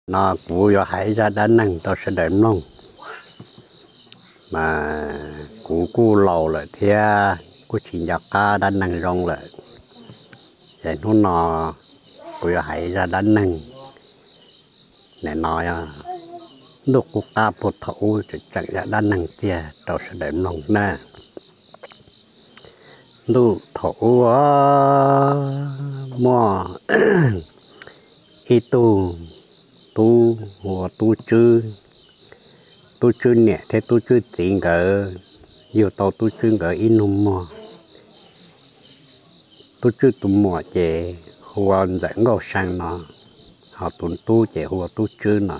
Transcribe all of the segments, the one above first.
No kuv yuav hais zaj dab neeg rau sawv daws mloog, mas kuv kuj laus lawm thiab kuj tsis nco qab dab neeg zoo lawm. Ces hnub no kuv yuav hais zaj dab neeg, nim no ntuj qub qab puag thaum ub tseem tseem zaj dab neeg tiag rau sawv daws mloog na. Ntuj thaum ub muaj ib tug tub hu ua Tub Tswb. Tub Tswb niam thiab Tub Tswb txiv nkawd yug tau Tub Tswb nkawd ib nus muag. Tub Tswb tus muam ces hu ua Ntxawm Nkauj See no, ho tus tub ces hu ua Tub Tswb no.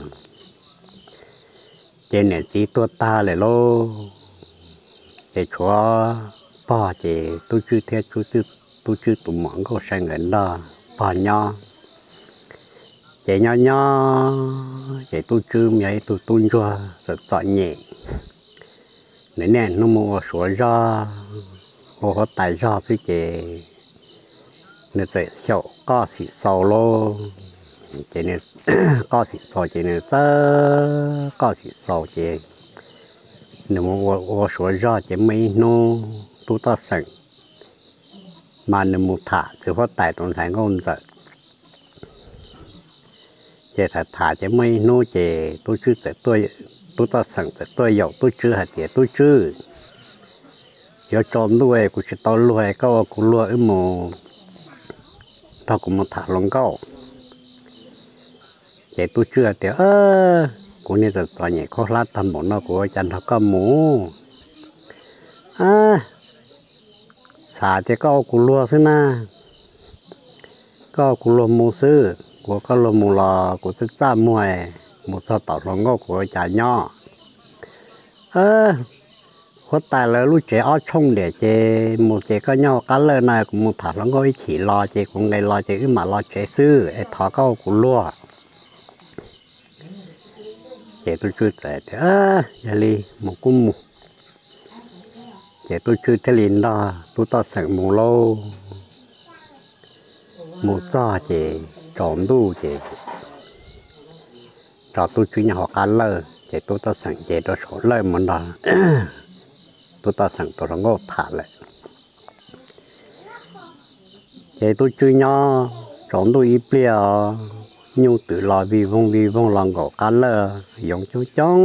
Ces niam txiv tuag tag lawm lauj, ces tshuav pog ces Tub Tswb thiab Tub Tswb tus muam Nkauj See nkawd nrog pog nyob. Ces nyob nyob ces Tub Tswb yog ib tug tub ntsuag txom txom nyem, nws niaj hnub mus ua suav zog, ua huab tais zog xwb ces nws txawm xyaum qoj xim xaus lauj. Ces nws qoj xim xaus ces nws txawj qoj xim xaus ces nws mus ua suav zog ces muaj ib hnub tub Toj Xeem mas nws mus tham txiv huab tais tus ntxhais Nkauj Ntxawm. Ces tham tham ces muaj ib hnub ces tub Tswb txawm, tub Toj Xeem txawm tuaj yaum tub Tswb hais tias, Tub Tswb, yuav tsaus ntuj kuv tsis tau luag, koj ua kuv luag wb mus, nrog kuv mus tham hluas nkauj. Ces tub Tswb hais tias, Kuv niag txom txom nyem khaub hlab tag npaum no kuv ua cas nrog koj mus? Xav tias koj ua kuv luag xwb na, koj ua kuv luag mus xwb, kuv ua koj luag mus los kuv txaj txaj muag, mus txog tom hluas nkauj kuv ua cas nyob. Huab tais lawv lub tsev ob tshooj diam ces mus ces koj nyob hauv qab lawj no, kuv mus tham hluas nkauj ib chim los ces kuv nqis los ces wb mam los tsev xwb es thov koj ua kuv luag. Ces tub Tswb txawm tias, Yog li mus kuj mus. Ces tub Tswb thiaj li nrog tub Toj Xeem mus lauj. Mus txog ces tsaus ntuj ces tso tub Tswb nyob hauv qab lawj ces tub Toj Xeem nce rau saum lawj mus nrog tub Toj Xeem tus hluas nkauj tham lawm. Ces tub Tswb nyob tsaus ntuj ib pliag os, nyuj twm los vij voog vij voog los nkaum qab lawj, yoov coob coob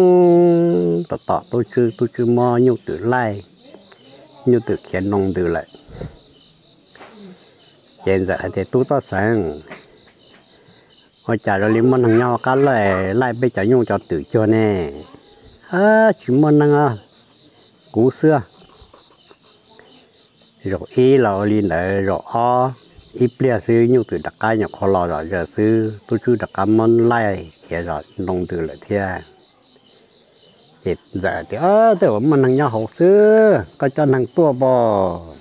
tom tom tub Tswb, tub Tswb muab nyuj twm laij, nyuj twm khiav noo ntws lawm. Ces Ntxawm hais tias, Tub Toj Xeem, ua cas zoo li muaj neeg nyob hauv qab lawj laij peb cov nyuj cov twm cuag ne? Tsis muaj neeg, kuv xwb. Zaum ib los ua li ntawd, zaum ob ib pliag xwb nyuj twm rov qab nyuam qhuav los zom zaws xwb, tub Tswb rov qab muab laij khiav zom noo ntws lawm thiab. Ces Ntxawm tias, Tej zaum muaj neeg nyob hauv xwb, koj coj neeg tuaj pov.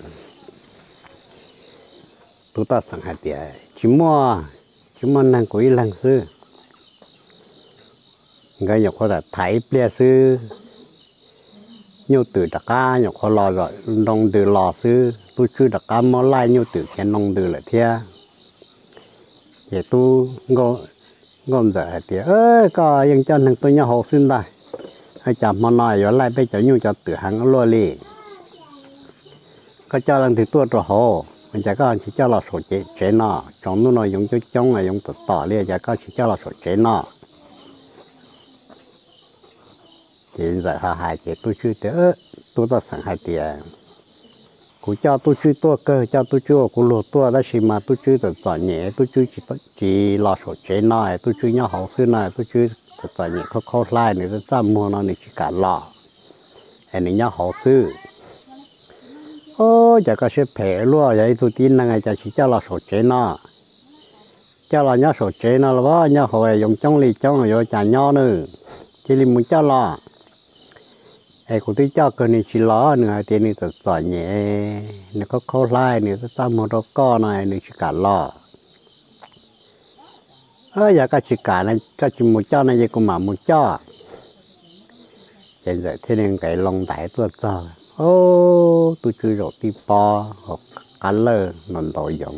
Tub Toj Xeem hais tias, Tsis muaj, tsis muaj neeg, kuv ib leeg xwb. Nkawd nyuam qhuav tham ib pliag xwb, nyuj twm rov qab nyuam qhuav los zom noo ntws los xwb, tub Tswb rov qab muab laij nyuj twm khiav noo ntws lawm thiab. Ces tub Nkauj Ntxawm hais tias, Koj yeej coj neeg tuaj nyob hauv xwb ntag, cas hmo no yuav laij peb cov nyuj cov twm heev ua luaj li. Koj coj leej twg tuaj rau hauv, cas koj tsis coj los saum tsev no? Tsaus ntuj no yoov coob coob, yoov tom tom li, cas koj tsis coj los saum tsev no? Ces Ntxawm ho hais ces tub Tswb tias, tub Toj Xeem hais tias, Kuv coj tub Tswb tuaj kawg, coj tub Tswb ua kuv luag tuaj, tab sis mas tub Tswb txom txom nyem, tub Tswb tsis los saum tsev no, tub Tswb nyob hauv xwb no, tub Tswb txom txom nyem khaub khaub hlab, nws txaj txaj muag no nws tsis kam los, es nws nyob hauv xwb. Ub, cas koj siab phem luaj, yog ib tug tib neeg cas tsis coj los saum tsev no? Coj los nyob saum tsev no los nyob hauv yoov coob li coob yuav cas nyob na. Cia li mus coj los. Es kuv twb coj kawg nws tsis los, nws hais tias nws txom txom nyem, nws khaub khaub hlab, nws txaj txaj muag rau koj no nws tsis kam los. Yog koj tsis kam, koj tsis mus coj no ces kuv mam mus coj. Ces Ntxawm thiaj li nqes loo ntais tuaj txog, ub, tub Tswb zaum tib pob hauv qab lawj ntaus ntaus yoov.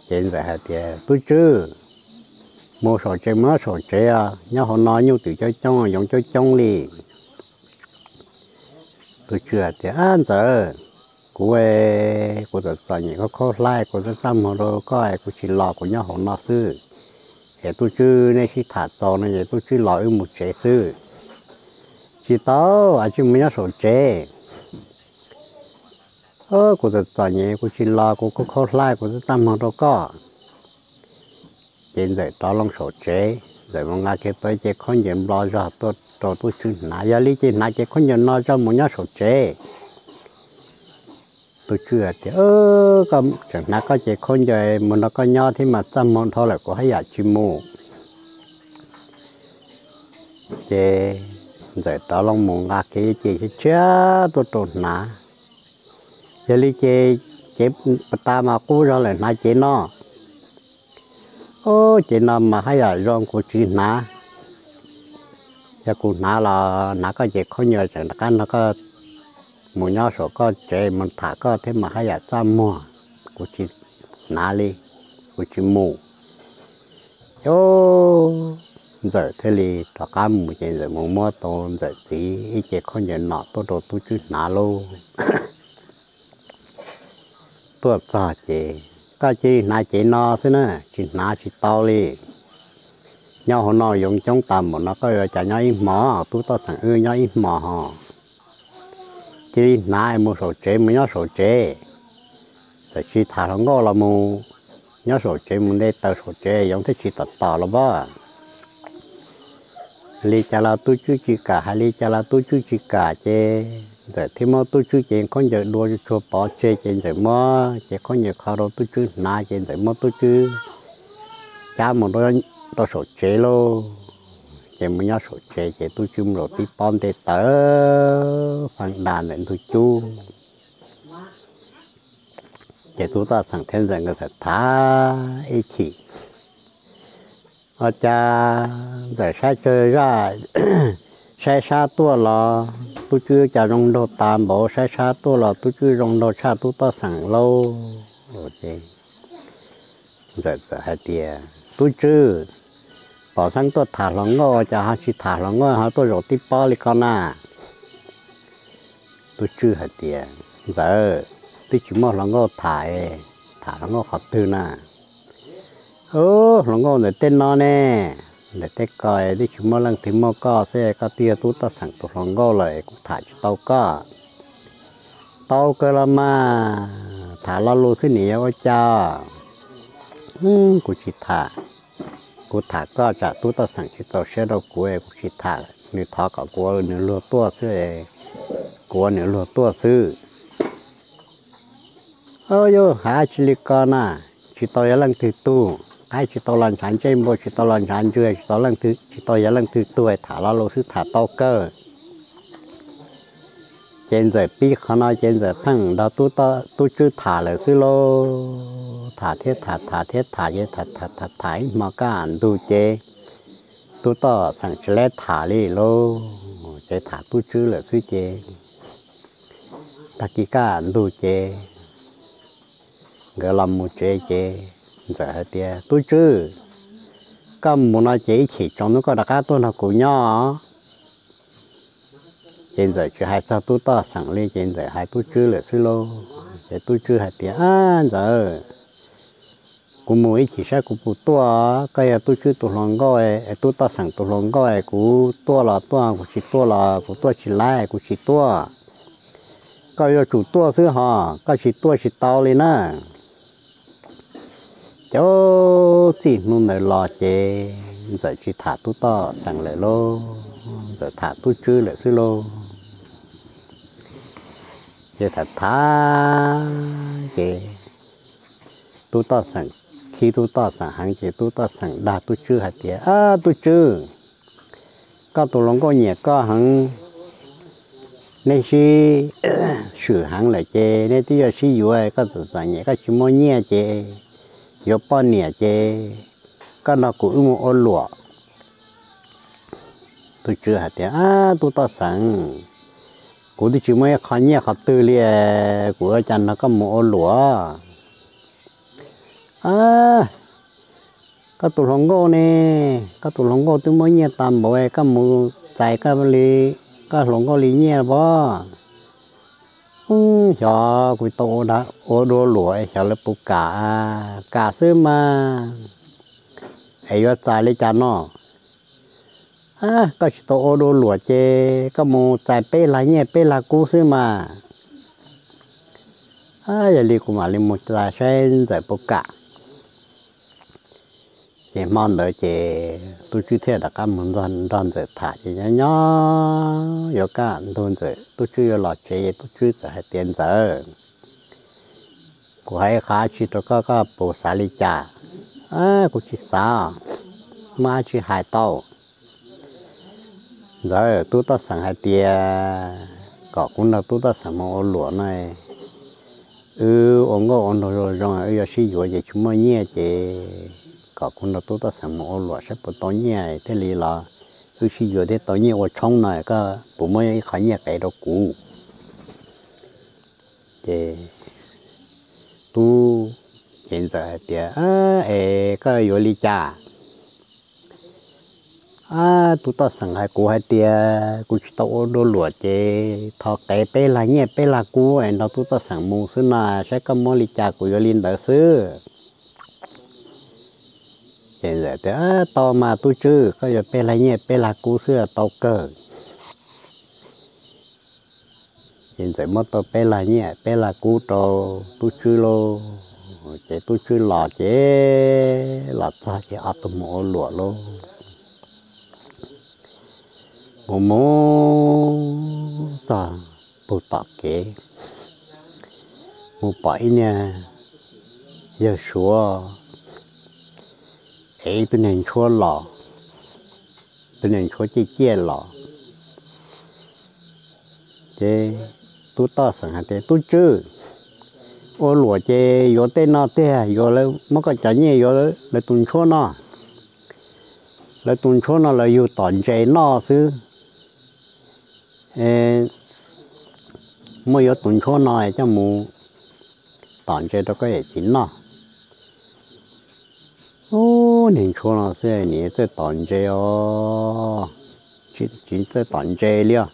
Ces Ntxawm hais tias, Tub Tswb, mus saum tsev mus nyob saum tsev os, nyob hauv no nyuj twm coob coob yoov coob coob li. Tus tswv hais tias, Ab Ntxawm, kuv, kuv txom txom nyem khaub khaub hlab, kuv txaj txaj muag rau koj, kuv tsis los, kuv nyob hauv no xwb. Es tub tswb neb sib tham txaus no ces tub tswb los wb mus tsev xwb. Tsis tau, ua tsis mus nyob saum tsev. Kuv txom txom nyem kuv tsis los, kuv khaub khaub hlab, kuv txaj txaj muag rau koj. Ces Ntxawm rov loo saum tsev, Ntxawm mus nqa kiag tau ib cev khaub ncaws nplo zog tuaj rau tub tswb hnav. Yog li ces hnav cev khaub ncaws no zog mus nyob saum tsev. Tub tswb hais tias, Koj tseem hnav koj cev khaub ncaws mus nrog koj nyob thiab mas, txaj muag dhau lawm kuv haj yam tsis mus. Ces Ntxawm rov loo mus nqa kiag ib cev tshiab tshiab tuaj rau hnav. Yog li ces cev tas mas qub zog lawm, hnav cev no. Ub, cev no mas haj yam zoo, kuv tsis hnav. Yog kuv hnav los hnav koj cev khaub ncaws tseem rov qab nrog koj mus nyob saum koj tsev mus tham koj thiab mas haj yam txaj muag. Kuv tsis hnav li, kuv tsis mus. Ces Ntxawm thiaj li rov qab mus, ces Ntxawm mus muab tau Ntxawm txiv ib cev khaub ncaws nom tuaj rau tub tswb hnav lauj. Tuaj txog ces, Koj cia li hnav cev no xwb na, tsis hnav tsis tau li. Nyob hauv no yoov coob tas npaum no, koj yuav cas nyob ib hmos, tub toj xeem wb nyob ib hmos ho. Cia li hnav mus saum tsev, mus nyob saum tsev. Txawm tsis tham hluas nkauj los mus nyob saum tsev, mus nte taws saum tsev yoov thiaj tsis tom tom los pab. Li cas los tub tswb tsis kam, hais li cas los tub tswb tsis kam, ces Ntxawm thiaj muab tub tswb cev khaub ncaws dua tsuag pov tseg, ces Ntxawm muab cev khaub ncaws kho rau tub tswb hnav, ces Ntxawm muab tub tswb cab mus rau saum tsev lauj. Ces mus nyob saum tsev, ces tub tswb mus zaum tib pob nte taws fee da ntawm ntug cub. Ces tub toj xeem thiab Ntxawm nkawd tham tham ib chim, ua cas Ntxawm saib tsawg zaj, saib sab tuaj los tub tswb cas zoo nraug tas npaum, saib sab tuaj los tub tswb zoo nraug tshaj tub toj xeem lauj. Ces Ntxawm txawm hais tias, Tub tswb, pom xeeb tuaj tham hluas nkauj cas ho tsis tham hluas nkauj ho tuaj zaum tib pob li ko na? Tub tswb hais tias, Ntxawm, twb tsis muaj hluas nkauj tham, tham hluas nkauj qhov twg na? Ub, hluas nkauj ntawm tej no ne, ntawm tej ko twb tsis muaj leej twg, muaj koj xwb, koj twb yog tub toj xeem tus hluas nkauj lawm, kuv tham tsis tau koj. Tau kawg los mas, tham lo lus xwb nim yuav ua cas? Kuv tsis tham, kuv tham koj tsam tub toj xeem tsis txaus siab rau kuv, kuv tsis tham, nws thov kom kuv ua nws luag tuaj xwb, kuv ua nws luag tuaj xwb. Yus hais dab tsi li ko na, tsis tau yog leej twg tug, qaib tsis tau los ntshav ntsej, npua tsis tau los ntshav ntswg, tsis tau leej twg, tsis tau yog leej twg tug, tham lo lus xwb tham tau kawg. Ces Ntxawm pib qhov no ces Ntxawm pheej nrog tub tswb tham lawm xwb lauj. Tham thiab tham, tham thiab tham, ces tham tham tham ib hmo kaj ntug ces tub toj xeem tsis leb tham li lauj, ces tham tub tswb lawm xwb ces tag kis kaj ntug ces nkawd los mus tsev ces Ntxawm hais tias, Tub tswb, koj mus no ces ib chim tsaus ntuj koj rov qab tuaj nrog kuv nyob. Ces Ntxawm tsis hais txog tub toj xeem li, ces Ntxawm hais tub tswb lawm xwb lauj. Ces tub tswb hais tias, Ab Ntxawm, kuv mus ib chim saib kuv puas tuaj, koj yog tub tswb tus hluas nkauj, tub toj xeem tus hluas nkauj, kuv tuaj los tuaj, kuv tsis tuaj los kuv tuaj tsis laib, kuv tsis tuaj. Koj yuav tsum tuaj xwb hos, koj tsis tuaj tsis tau li na. Ces txij hnub ntawd los ces Ntxawm tsis tham tub toj xeem lawm lauj, Ntxawm tham tub tswb lawm xwb lauj. Ces tham tham ces tub toj xeem, khib tub toj xeem heev ces tub toj xeem dag tub tswb hais tias, Ab tub tswb, koj tus hluas nkauj nyiam koj heev, neb sib swm heev lawm ces neb twb yuav sib yuav, koj txom txom nyem koj tsis muaj nyiaj ces yuav poj niam ces koj nrog kuv wb mus ua luam. Tub tswb hais tias, Ab tub toj xeem, kuv twb tsis muaj ib qho nyiaj qhov twg li, kuv ua cas nrog koj mus ua luam? Koj tus hluas nkauj ne, koj tus hluas nkauj twb muab nyiaj tas npaum, koj mus txais koj li, koj hluas nkauj li nyiaj pob? Xyov kuv tau ua dua luam, xyov lawv puas kam, kam xwb mas. Es yuav txais li cas no? Koj tsis tau ua dua luam ces koj mus txais peb lag nyiaj peb lag kub xwb mas. Yog li kuv mam li mus txais saib Ntxawm puas kam. Ces hmo ntawd ces Tub Tswb thiaj rov qab mus nrog Ntxawm tham ces nyob nyob yuav kaj ntug Ntxawm, Tub Tswb yuav los tsev ces Tub Tswb txawm hais tias, Ntxawm, kuv hais qhov tsi rau koj, koj puas xav li cas? Kuv tsis xav, muaj dab tsi hais tau. Ntxawm, tub toj xeem hais tias kom kuv nrog tub toj xeem mus ua luam no, wb ua nkauj ua nraug zoo zoo, wb yuav sib yuav ces tsis muaj nyiaj ces kom kuv nrog tub toj xeem mus ua luam saib puas tau nyiaj thiaj li los wb sib yuav thiaj tau nyiaj ua tshoob no, koj puas muab ib qho nyiaj qev rau kuv? Ces tub, ces Ntxawm hais tias, Es koj yuav li cas? Tub toj xeem hais kuv hais tias kuv tsis tau ua dua luam ces thov qev peb lag nyiaj peb lag kub es nrog tub toj xeem mus xwb no, saib koj muab li cas kuv yuav li ntawd xwb. Ces Ntxawm tias, Tau mas Tub Tswb, koj yuav peb lag nyiaj peb lag kub xwb tau kawg. Ces Ntxawm muab tau peb lag nyiaj peb lag kub rau Tub Tswb lauj. Ces Tub Tswb los ces los txog ces ob tug mus ua luam lauj. Mus mus txog puag tom kev, mus pom ib niag yawg Suav ev ib tug niag ntshuab los, tus niag ntshuab ciaj ciaj los. Ces tub toj xeem hais tias, Tub Tswb, ua luam ces yuav tej no tiag, yuav lawv muab koj cov nyiaj yuav lawv tus ntshuab no. Lawv tus ntshuab no lawv yug tom ntses noj xwb. Muab yuav tus ntshuab no coj mus tom ntses rau koj yawm txiv noj. Ub, niag ntshuab no xwb nim txawj tom ntses os, tsis txawj tom ntses li os.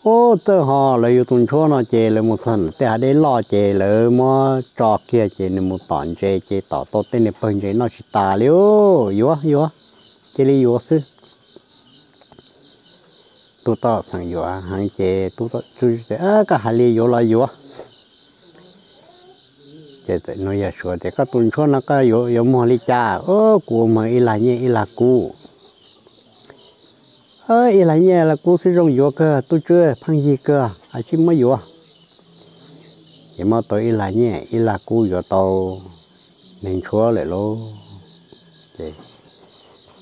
Ub, txawj ho, lawv yug tus ntshuab no ces lawv mus txog ntawm tej hav deb loj ces lawv muab tso kiag ces nws mus tom ntses ces tom tau tej niag pawg ntses noj tsis tas li. Yuav, yuav, cia li yuav xwb. Tub toj xeem yuav heev ces tub toj tswb tias, Koj hais li yuav los yuav. Ces txawm nug yawg Suav tias, Koj tus ntshuab no koj yuav muag li cas? Kuv ua muag ib lag nyiaj ib lag kub. Ib lag nyiaj lag kub xwb zoo yuav kawg, tub tswb pheej yig kawg, a tsij muab yuav. Ces muab tau ib lag nyiaj ib lag kub yuav tau niag ntshuab lawm lauj. Ces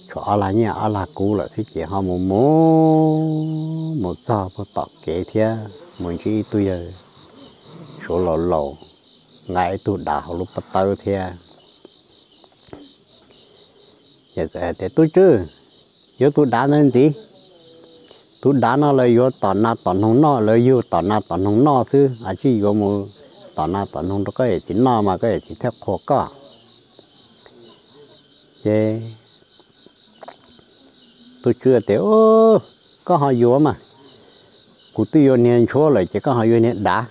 tshuav ob lag nyiaj ob lag kub lawm xwb ces ho mus mus mus txog puag tom kev thiab mus ntsib ib tug yawg Suav laus laus nqa ib tug dav hauv lub pob tawb thiab. Ces txawm hais tias, Tub tswb, yuav tus dav ntawd ntxiv. Tus dav no lawv yuav tom nas tom noog noj, lawv yug tom nas tom noog noj xwb, a tsij yuav mus tom nas tom noog rau koj yawm txiv noj mas koj yawm txiv thiaj qhuas koj. Ces tub tswb tias, Koj ho yuav mas, kuv twb yuav niag ntshuab lawm ces koj ho yuav niag dav.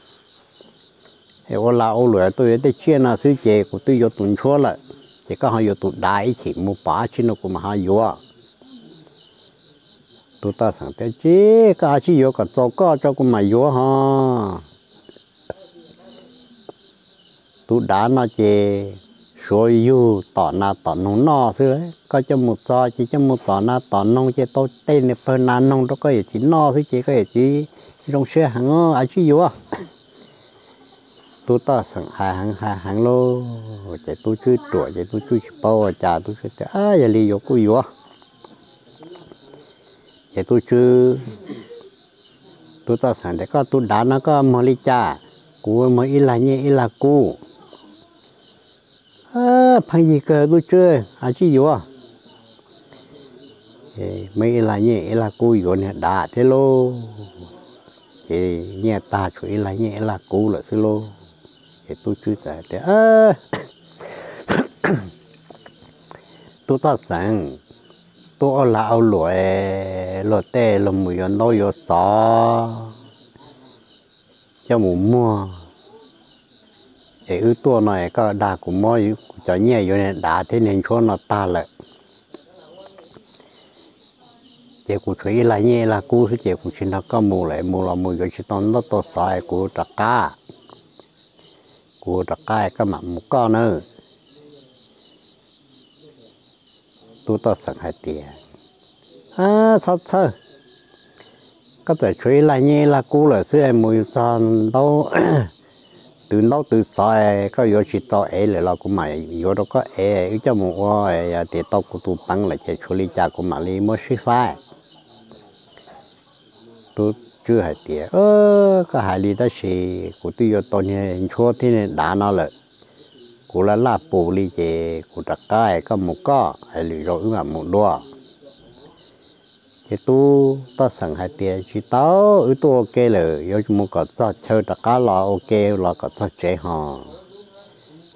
Es ua lag ua luam tuaj yuav tej tsiaj no xwb ces kuv twb yuav tus ntshuab lawm, ces koj ho yuav tus dav ib chim mus pom dab tsi no kuv mam ho yuav. Tub toj xeem tias, Tsis, koj a tsij yuav kom txaus koj tso kuv mam yuav ho. Tus dav no ces suav yug tom nas tom noog noj xwb, koj coj mus txog ces coj mus tom nas tom noog ces tau tej niag pawg nas noog rau koj yawm txiv noj xwb ces koj yawm txiv zoo siab heev, a tsij yuav. Tub toj xeem hais heev hais heev lauj, ces tub tswb ruam ces tub tswb tsis paub ua cas, tub tswb tias, Yog li yuav kuj yuav. Ces tub tswb, tub toj xeem tias, Koj tus dav no koj muag li cas? Kuv muag ib lag nyiaj ib lag kub. Pheej yig kawg tub tswb, a tsij yuav. Muaj ib lag nyiaj ib lag kub yuav niag dav thiab lauj. Ces nyiaj tag tshuav ib lag nyiaj ib lag kub lawm xwb lauj. Ces tub tswb txawm hais tias, Tub Toj Xeem, tuaj ua lag ua luam, luag tej luag mus yuav ntaub yuav xov coj mus muag, es wb tuaj no es koj dag kuv muab kuv cov nyiaj yuav niag dav thiab niag ntshuab no tag lawm, ces kuv tshuav ib lag nyiaj ib lag kub xwb ces kuv tsis nrog koj mus lawm, mus los mus yuav tsis tau ntaub tau xov es kuv rov qab, kuv rov qab koj mam mus koj nawb. Tub Toj Xeem hais tias, Txhob txhawj, koj txawm tshuav ib lag nyiaj ib lag kub lawm xwb es mus yus txog ntaub, twv ntaub twv xov es koj yuav tsis tau ev lawm los kuv mam yuav rau koj ev, wb coj mus ua, yog tias tau kuv tus peev lawm ces tshuav li cas kuv mam li muab sib faib. Tub Tswb hais tias, Koj hais li tab sis kuv twb yuav tau niag ntshuab thiab niag dav no lawm, kuv laj laj pus li ces kuv rov qab es koj mus koj, lwm zaus wb mam mus dua. Ces Tub Toj Xeem hais tias, Tsis tau, wb tuaj ua ke lawm, yuav mus kom txog chaw rov qab los ua ke los kom txog tsev ho.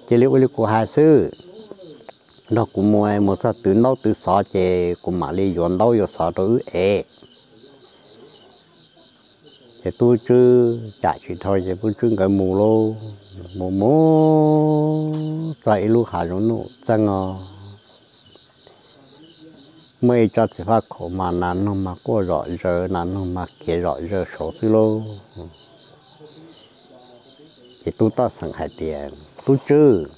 Cia li ua li kuv hais xwb, nrog kuv mus, mus txog twv ntaub twv xov ces kuv mam li yuav ntaub yuav xov rau wb ev. Ces Tub Tswb cam tsis dhau ces Tub Tswb nkawd mus lauj, mus mus txog ib lub hav zoov nuj txeeg os. Muaj ib tsob txiv faj khaum mas nas noog mas quaj zom zaws, nas noog mas khiav zom zaws saud xwb lauj. Ces Tub Toj Xeem hais tias, Tub Tswb,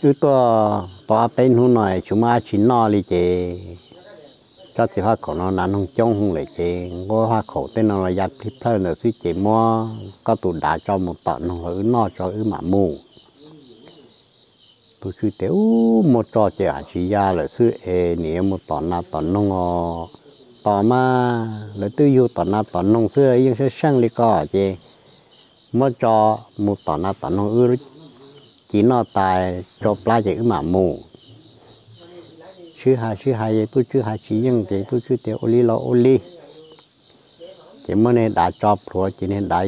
wb tuaj tau ob peb hnub no tsis muaj dab tsi noj li ces tsob txiv faj khaum no nas noog coob heev lawm ces nquab faj khaum tej no los ya plij plawg ntawd xwb ces muab koj tus dav tso mus tom noog los wb noj tso wb mam mus. Tub Tswb tias, Ub, muab tso ces hais tsis ya lawm xwb es nim yuav mus tom nas tom noog os. Tom mas lawv twb yug tom nas tom noog xwb yeej seej seej li ko ces muab tso mus tom nas tom noog wb ci noj tas tsau plab ces wb mam mus. Sib hais sib hais ces Tub Tswb hais tsis yeej ces Tub Tswb tias, Ua li los ua li. Ces muab niag dav tso plhuav ces niag dav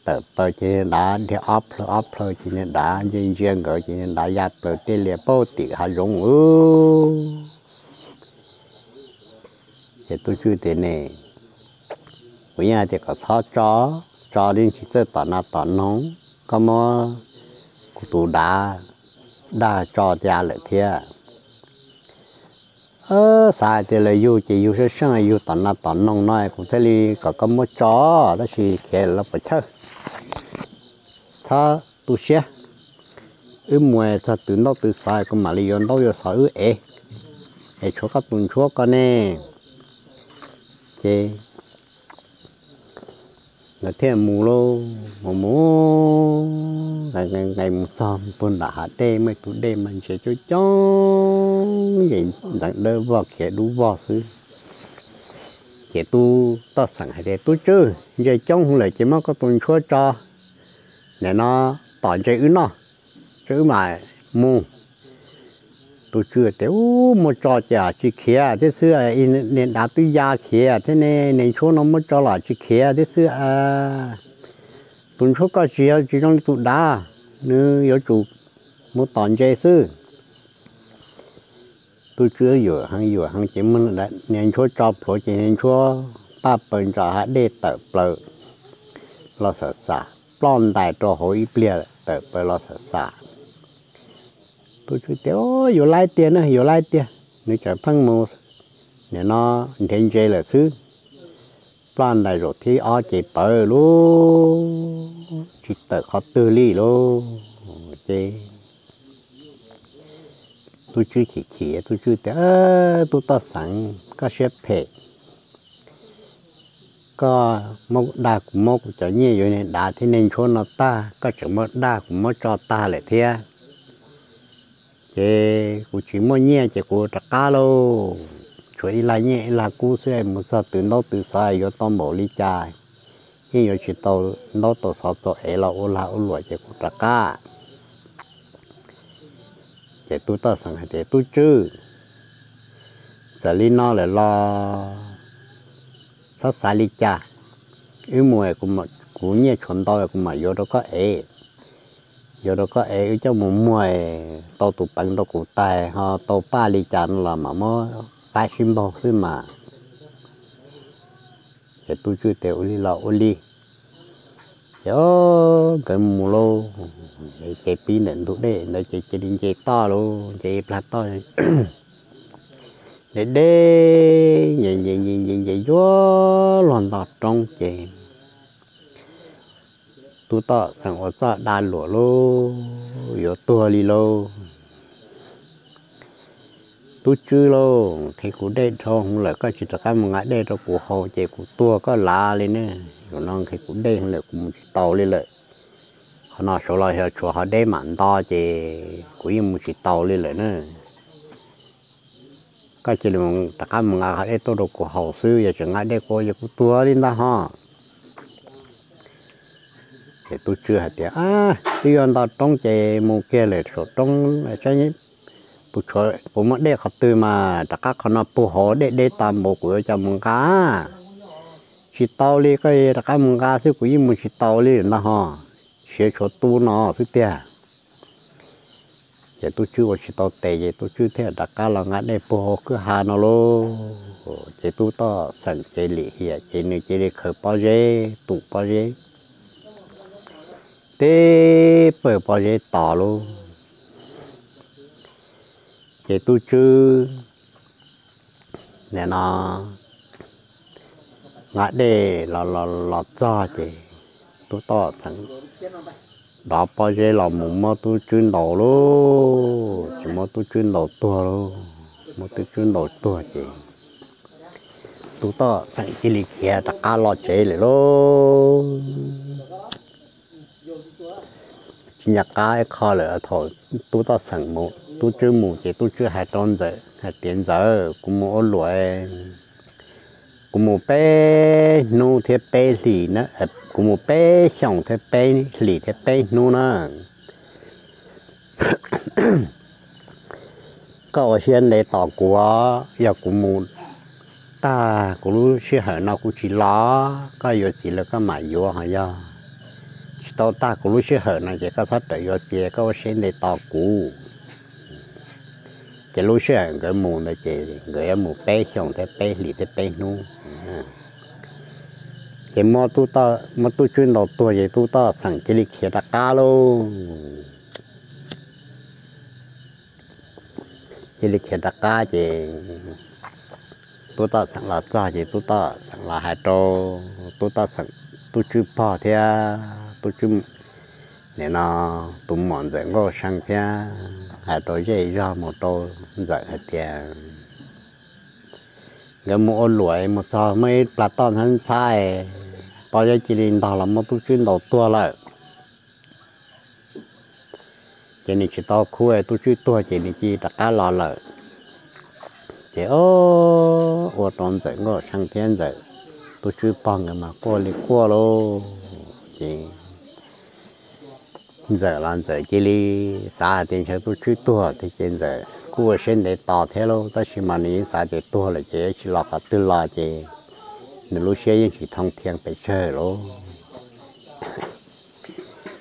tawm plaws ces niag dav dhia ob plhaw ob plhaw ces niag dav ntsia ntsia nkawd ces niag dav ya plaws tej lias puag tim hav zoov. Ces Tub Tswb tias, Ne, kuv yeej hais tias kom txhob tso, tso li tsis txawj tom nas tom noog, koj muab kuv tus dav dag tso cas lawm thiab. Xav hais tias lawv yug ces yug seej seej yug tom nas tom noog no kuv thiaj li kom koj muab tso, tab sis khiav lawm los puas chawj. Txhob tu siab, wb mus txog twv ntaub twv xov kuv mam li yuav ntaub yuav xov wb ev, es tshuav koj tus ntshuab ko ne. Ces nkawd thiaj mus lauj, mus mus nqes nqes mus txog puag nram hav dej, muaj ib tug dej mas ntses coob coob, ntxeev dawb vog khiav dub vog xwb. Ces Tub Toj Xeem hais tias, Tub Tswb, ntses coob heev lawm ces muab koj tus ntshuab tso, nim no tom ntses wb noj, tso wb mam mus. Tub Tswb tias, Ub, muab tso ces tsis khiav thiab xwb, niag dav twb ya khiav thiab ne, niag ntshuab no muab tso los tsis khiav thiab xwb. Tus ntshuab koj tsis yog, tsis zoo li tus dav, nws yuav tsum mus tom ntses xwb. Tub Tswb yuam heev yuam heev ces muab niag ntshuab tso plhuav ces niag ntshuab paj paws ntsa hav dej tawm plaws los xam xam, ploj ntais rau hauv ib pliag tawm plaws los xam xam. Tub Tswb tias, Yuav laib tiag na, yuav laib tiag. Nws tseem pheej mus, nim no nrhiav ntses lawm xwb. Ploj ntais zaum thib ob ces pawv lauj, tsis tawm qhov twg li lauj. Ces Tub Tswb chim chim, Tub Tswb tias, Tub Toj Xeem, koj siab phem, koj muab dag kuv muab kuv cov nyiaj yuav niag dav thiab niag ntshuab no tag, koj tseem muab dag kuv muab tso tag lawm thiab. Ces kuv tsis muaj nyiaj ces kuv rov qab lauj. Tshuav ib lag nyiaj ib lag kub xwb, mus txog twv ntaub twv xov yuav tau npaum li cas, yeej yuav tsis tau ntaub tau xov tau ev los ua lag ua luam ces kuv rov qab. Ces Tub Toj Xeem hais tias, Tub Tswb, txawm li no lawm los txhob xav li cas, wb mus, kuv nyiaj tshuav ntau kuv mam yuav rau koj ev. yuav rau koj es wb coj mus muag, tau tus peev rau kuv tais ho tau paj li cas no los mam muab pab sib npaug xwb mas. Ces tub tswb tias ua li los ua li. Ces nkawd mus lauj, ces pib ntawm ntug dej ntawd ces cia li nce toj lauj, nce ib plag toj deb deb, nce nce nce nce nce yuav luag nto roob ces tub toj xeem ua txoj dag luam lauj, yuav tuag li lauj. Tub tswb lauj, qhia kuv dej dhau hwv lawm koj tsis rov qab mus nqa dej rau kuv haus ces kuv tuag koj lav li ne. Zaum no qhia kuv dej hwv lawm kuv mus tsis taus li lawm. Qhov no saud los yog tshuav ho deb mam nto ces kuv yeej mus tsis taus li lawm na. Koj cia li rov qab mus nqa qhov dej tuaj rau kuv haus xwb, yog tseem nqa dej kuv ces kuv tuag li ntag ho. Ces tub tswb hais tias, twb yuav nto roob ces mus kiag lawm saum roob saib puas muaj dej qhov twg mas rov qab qhov no puag hauv dej deb tas npaum kuv yuav coj mus nqa. Tsis tau li, koj rov qab mus nqa xwb kuv yeej mus tsis taus li ntag ho. Siav tshuav tu no xwb tiag. Ces tub tswb ua tsis tau tes ces tub tswb thiaj rov qab los nqa dej puag hauv kwj ha no lauj. Ces tub toj xeem ces lim hiam ces nws cia li khaws pob zeb, tus pob zeb, tib pawg pob zeb tos lauj. Ces tub tswb nim no nqa dej los los los txog ces tub toj xeem dov pob zeb los mus muab tub tswb ntaus lauj, ces muab tub tswb ntaus tuag lauj, muab tub tswb ntaus tuag ces tub toj xeem cia li khiav rov qab los tsev lawm lauj. Tsis nco qab ib qho lawm, thaum tub toj xeem mus, tub tswb mus ces tub tswb hais rau ntxawm hais tias, ntxawm, kuv mus ua luam, kuv mus peb hnub thiab peb hlis, kuv mus peb xyoos thiab peb hlis thiab peb hnub na. Koj ua siab ntev tos kuv, yog kuv mus tag kuv lub sij hawm no kuv tsis los, koj yuav txiv lawm koj mam yuav, ho yog tsis tau tag kuv lub sij hawm no ces koj txhob rawm yuav txiv, koj ua siab ntev tos kuv. Ces lub sij hawm nkawd mus ntawd ces nkawd yuav mus peb xyoos thiab peb hlis thiab peb hnub. Ces muab tub tswb ntaus tuag ces tub toj xeem cia li khiav rov qab lauj. Cia li khiav rov qab ces tub toj xeem los txog ces tub toj xeem los hais rau tub toj xeem, tub tswb pog thiab tub tswb nim no tus muam ntxawm Nkauj See thiab hais rau zej zog mus rau ntxawm hais tias, nkawd mus ua luam mus txog muaj ib plag toj ntxhab ntxhab, pob zeb cia li ntog los muab tub tswb ntaus tuag lawm. Ces nws tsis tau khub, tub tswb tuag ces nws cia li rov qab los lawm. Ces ua rau ntxawm Nkauj See thiab ntxawm tub tswb pog nkawd mas quaj li quaj lauj. Ces ntxawm los ntxawm cia li xav hais tias ntshe tub tswb tuag thiab ces ntxawm kuj ua siab ntev tos thiab lauj, tab sis mas nws yeej xav tias tuag lawm ces tsis los qhov twg los ces nws lub siab yeej tsis thoob thiab pes tsawg lauj.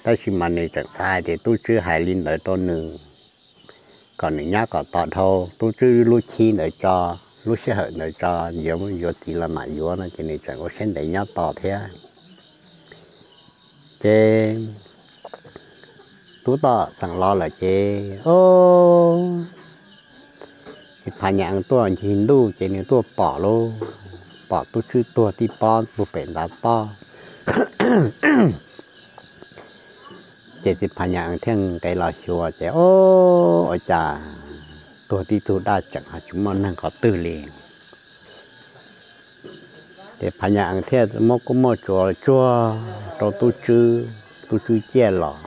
Tab sis mas nws tseem xav hais tias tub tswb hais li ntawd rau nws, kom nws nyob kom tos dhau tub tswb lub chib ntawd tso, lub sij hawm ntawd tso, yuav txiv los mam yuav no ces nws tseem ua siab ntev nyob tos thiab. Ces tub toj xeem los lawm ces, o, txiv Phas Nyas Ees tuaj ncig ntuj ces nws tuaj pom lauj, pom tub tswb tuag tib pob puag pem ntav toj. Ces txiv Phas Nyas Ees thiaj nqes los xyuas ces, o, ua cas tuag tib tug daj tseem ho tsis muaj neeg qhov twg li. Ces Phas Nyas Ees thiaj muab kuj muaj tsuas tsuag rau tub tswb, tub tswb ciaj los.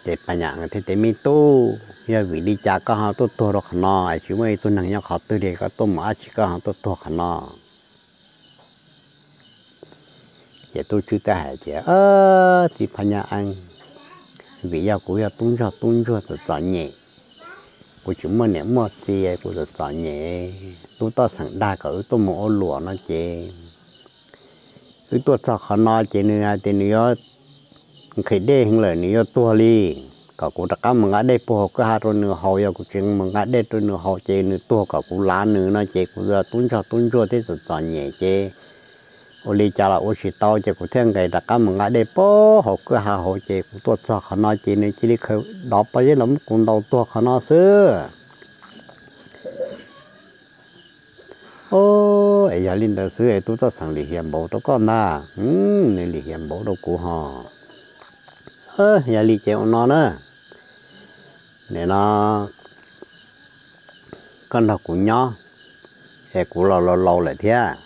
Ces Phas Nyas Ees thiaj tias, me tub, yog vim li cas koj ho tuaj tuag rau qhov no es tsis muaj ib tug neeg nyob qhov twg li, koj tuaj mus dab tsi koj ho tuaj tuag qhov no? Ces tub tswb thiaj hais tias, txiv Phas Nyas Ees, vim yog kuv yog tub ntsuag, tub ntsuag txom txom nyem, kuv tsis muaj niam muaj txiv, kuv txom txom nyem, tub toj xeem dag kom wb tuaj mus ua luam no ces wb tuaj txog qhov no ces nws hais tias nws yuav nqhis dej heev lawm nws yuav tuag li. Kom kuv rov qab mus nqa dej puag hauv kwj ha rau nws haus, yog kuv tsis mus nqa dej rau nws haus ces nws tuag kom kuv lav nws no ces kuv yuav tub ntsog tub ntsuag thiab txom txom nyem ces ua li cas los ua tsis tau ces kuv thiaj nqes rov qab mus nqa dej puag hauv kwj ha hauv ces kuv tuaj txog qhov no ces nws cia li khaws dov pob zeb los muab kuv ntaus tuag qhov no xwb. Os, es yog li ntawd xwb es tub txoj xeem lim hiam npaum rau koj ntag. Nws lim hiam npaum rau kuv hos. Yog li ces ua no na, nim no koj nrog kuv nyob, es kuv los laus laus lawm thiab,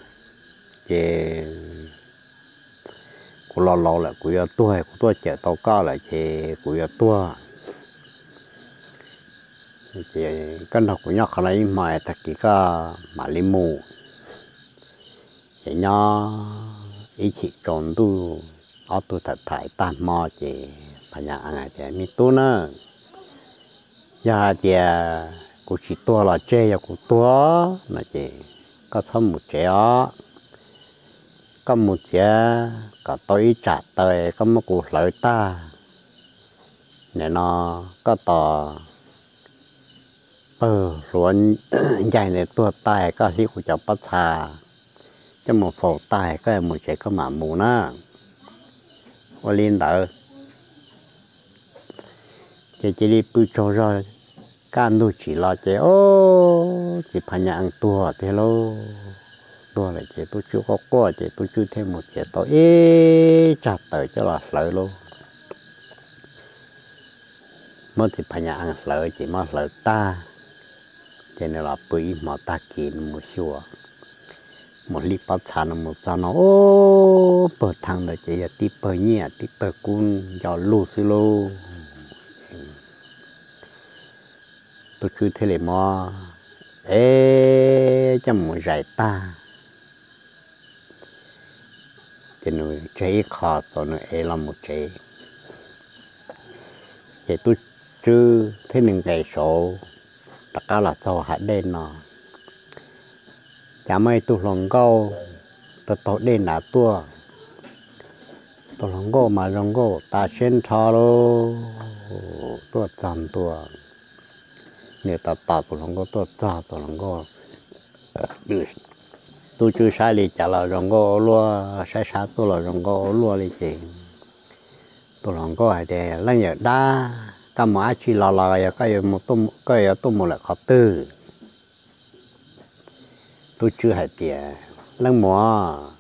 ces kuv los laus lawm kuv yuav tuag, kuv tuaj cawm tau koj lawm ces kuv yuav tuag. Ces koj nrog kuv nyob qhov no ib hmo, tag kis koj mam li mus. Ces nyob ib chim tsaus ntuj, ob tug tham tham tag hmo ces Phas Nyas Ees hais tias, Me tub na, yog hais tias kuv tsis tuag los tseg, yog kuv tuag no ces koj txhob mus tsev os. Koj mus txiav kom tau ib tsam taws, koj muab kuv hlawv tag, nim no koj tos pawg hluav ncaig ntawd tuag tag, koj hlib kuv cov pob txha coj mus faus tag, koj mus tsev koj mam mus na. Ua li ntawd ces cia li pw tsaug zog, kaj ntug tsim los ces, o, txiv Phas Nyas Ees tuag tiag lauj. Tuag lawm ces tub tswb quaj quaj ces tub tswb thiaj mus txiav tau ib tsag taws coj los hlawv lauj. Muab txiv Phas Nyas Ees hlawv ces muab hlawv tag, ces nws los pw ib hmo tag kis nws mus xyuas, mus hlib pob txha no mus txog no, o, pawg thaj ntawd ces yog tib pawg nyiaj tib pawg kub nco lug xwb lauj. Tub tswb thiaj li muab ev coj mus zais tag, ces nws tseg ib qho txaus nws ev los mus tsev. Ces tub tswb thiab nws nqes saud rov qab los txog hav dej no, cas muaj ib tug hluas nkauj taug taug dej nrad tuaj. Tus hluas nkauj mas zoo nkauj tas siab nrho lauj, tuaj txog ntua, nws tos tos tus hluas nkauj tuaj txog, tus hluas nkauj, tub tswb saib li cas los zoo nkauj ua luaj, saib sab tuaj los zoo nkauj ua luaj li ces tus hluas nkauj hais tias, Leej yawm dab, koj mus dab tsi los los yog koj yuav tuaj mus lawm qhov twg? Tub tswb hais tias, Leej muam,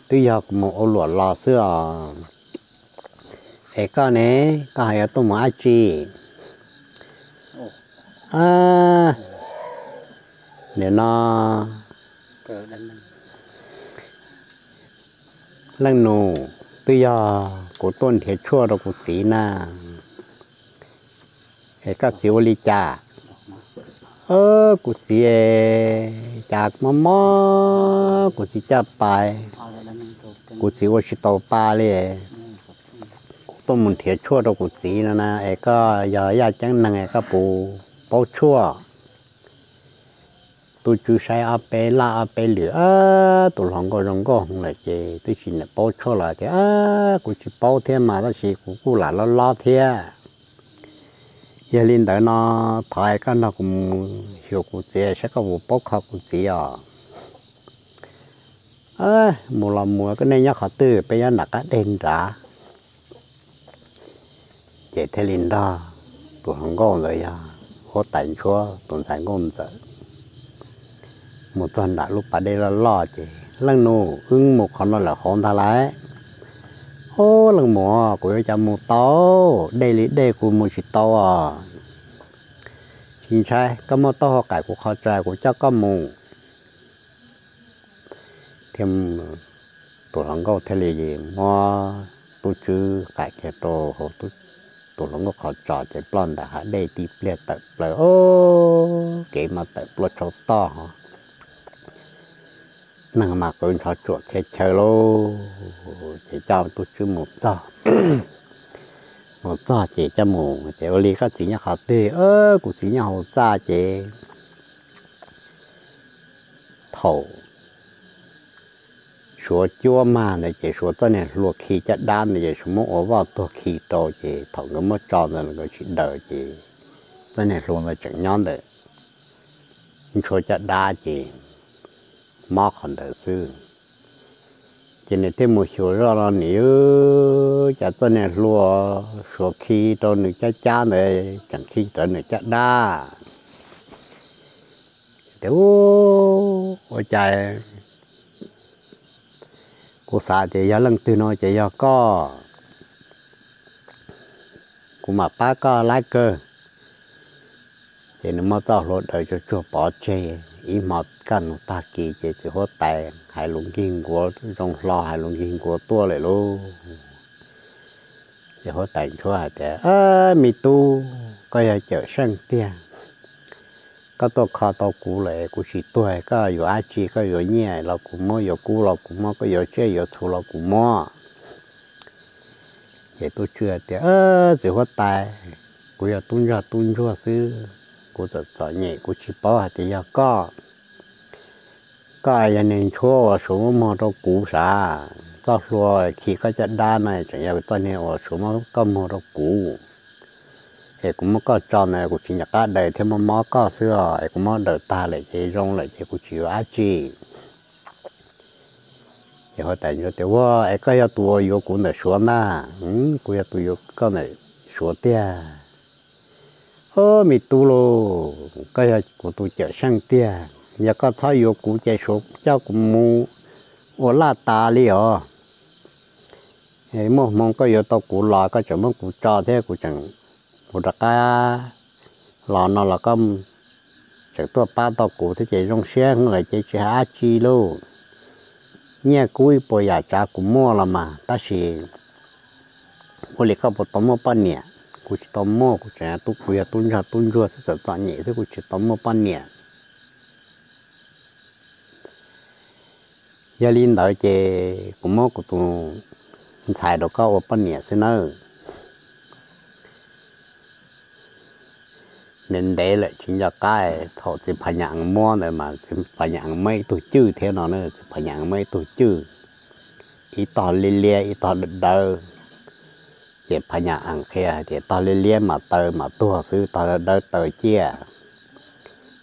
twb yog kuv mus ua luam los xwb os. Es koj ne, koj ho yuav tuaj mus dab tsi? Nim no leej nus, twb yog kuv tuaj nrhiav tshuaj rau kuv txiv na. Es koj txiv ua li cas? Kuv txiv cas mob mob, kuv txiv caj pas, kuv txiv ua tsis tau pa li. Kuv tuaj mus nrhiav tshuaj rau kuv txiv no na, es koj yog yaj ceeb neeg es koj puas paub tshuaj? Tub tswb saib ob peb laj ob peb lwm, tus hluas nkauj zoo nkauj heev lawm ces twb tsis paub tshuaj los tias, Kuv tsis paub thiab mas, tab sis kuv kuj lam lob lob thiab. Yog li ntawd no, thov es koj nrog kuv mus xyuas kuv txiv saib koj puas paub kho kuv txiv os. Mus los mus, koj nej nyob qhov twg? Peb nyob nram qab deg nrad. Ces thiaj li nrog tus hluas nkauj ntawd yog huab tais ntshuab tus ntxhais nkauj ntxawm mus txog nram lub pas dej loj loj ces, Leej nus, wb mus qhov no lawm hauv ntag lauj. Ub, leej muam, kuv yuav cas mus tau, dej li dej kuv mus tsis tau os. Tsis ntshai, koj muaj taub hau qaim kuv qhov tso kuv coj koj mus. Thiab tus hluas nkauj thiaj li muab tub tswb qaim kiag rau hauv tus hluas nkauj qhov tso ces ploj ntawm hav dej tib pliag tawm plaws, o, kev mas tawm plaws tshau toj, neeg mas qw nrov tsuam txhia chaw lauj. Ces coj tub tswb mus txog, mus txog ces coj mus ces, Ua li koj txiv nyob qhov twg? Kuv txiv nyob hauv txaj ces. Thaum Suav cuab mag ntawd ces Suav txoj niag hlua khi caj dab ntawd ces Suav muab ua voj tuag khi rau ces thaum nkawd muab tso ntawd nkawd tsis daws ces txoj niag hlua ntawd tseem nyob ntawm Ntsuab caj dab ces mob qhov ntawd xwb. Ces nws thiaj mus xyuas zoj no nws, cas txoj niag hlua Suav khi rau nws caj cab ntawd tseem khi rau nws caj dab. Tias, Ua cas kuv xav tias yog leej twg no ces yog koj, kuv mam pab koj laib kawg. Ces nws muab txoj hlua daws tsuag tsuag pov tseg. Ib hmo kaj ntug tag kis ces txiv huab tais hais lus nkig nkuav zoo hlo hais lus nkig nkuav tuaj lawm lauj. Ces huab tais Ntsuab hais tias, Me tub, koj yog cawm seej tiag. Koj tuaj kho tau kuv lawm kuv tsis tuag, koj yuav dab tsi, koj yuav nyiaj los kuv muab, yuav kub los kuv muab, koj yuav tsiaj yuav txhu los kuv muab. Ces tub tswj hais tias, Txiv huab tais, kuv yog tub ntsoj tub ntsuag xwb, kuv txom txom nyem kuv tsis paub hais tias yog koj. Koj yog niag ntshuab uas Suav muab muag rau kuv sav, txoj hlua khi koj caj dab no tseem yog txoj niag uas Suav muab koj muag rau kuv. Es kuv muab koj tso ntawd kuv tsis nco qab daws thiab muab mob koj xwb os, es kuv muab daws tag lawm ces zoo lawm ces kuv tsis yuav dab tsi. Ces huab tais Ntsuab tias, Ua, es koj yog tus uas yuav kuv ntawm Suav ntag. Kuv yog tus yuav koj ntawm Suav tiag. Ob, me tub lauj, koj yog kuv tus cawm seej tiag. Yog koj txhob yuav kuv ces Suav coj kuv mus ua laj tas li os. Muaj hmoo koj yuav tau kuv los koj tseem muab kuv tso thiab kuv tseem, kuv rov qab los no los koj tseem tuaj pab tau kuv thiab ces zoo siab heev lawm ces tsis hais dab tsi lauj. Nyiaj kub ib puas yam tsav kuv muaj los mas, tab sis ua li koj puas tau muaj poj niam? Kuv tsis tau muaj, kuv tseem tub, kuv yog tub ntsoj tub ntsuag xwb, txom txom nyem xwb, kuv tsis tau muaj poj niam. Yog li ntawd ces kuv muab kuv tus ntxhais rau koj ua poj niam xwb nawb. Ntev ntev lawm tsis nco qab, thaum txiv Phav Nyas Ees muab ntawd mas txiv Phav Nyas Ees muab ib tug cwj thiab no, txiv Phav Nyas Ees muab ib tug cwj, ib tog liab liab ib tog dawb dawb. Ces Phav Nyas Ees qhia hais tias tog liab liab mas taw mas tuag xwb, tog dawb dawb taw ciaj,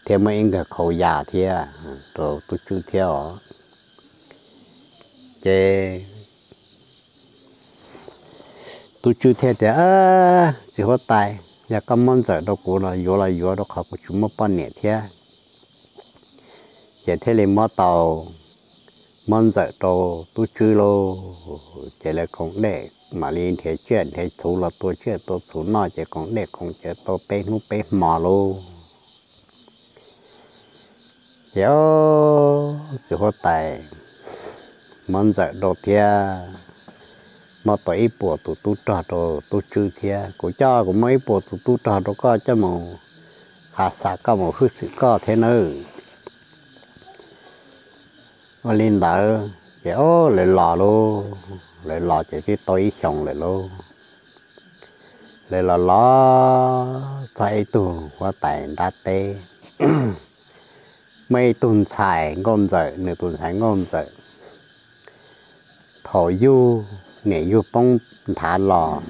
thiab muaj ib nkawg qhau ya thiab rau tub tswj thiab os. Ces tub tswj thiaj tias, Txiv huab tais, yog koj muab ntxawm rau kuv los yuav los yuav, rau qhov kuv tsis muaj poj niam thiab. Ces thiaj li muab tau, muab ntxawm rau tub tswj lauj. Ces lawv koom dej mam li nrhiav tsiaj nrhiav txhuv los tua tsiaj tua txhuv noj, ces koom dej koom cawv tau peb hnub peb hmo lauj. Ces ob, txiv huab tais muab ntxawm rau thiab, muab tau ib puas tus tub rog rau tub tswj thiab. Kuv coj, kuv muab ib puas tus tub rog rau koj coj mus hav xav koj, mus hwj xwm koj thiab nawb. Ua li ntawd ces ob, lawv los lauj, lawv los ces twb tau ib xyoos lawm lauj. Lawv los los txog ib tug huab tais nrab teb, muaj ib tug ntxhais nkauj ntxawm, nws tus ntxhais nkauj ntxawm. Thaum yug, niam yug poob nthav los,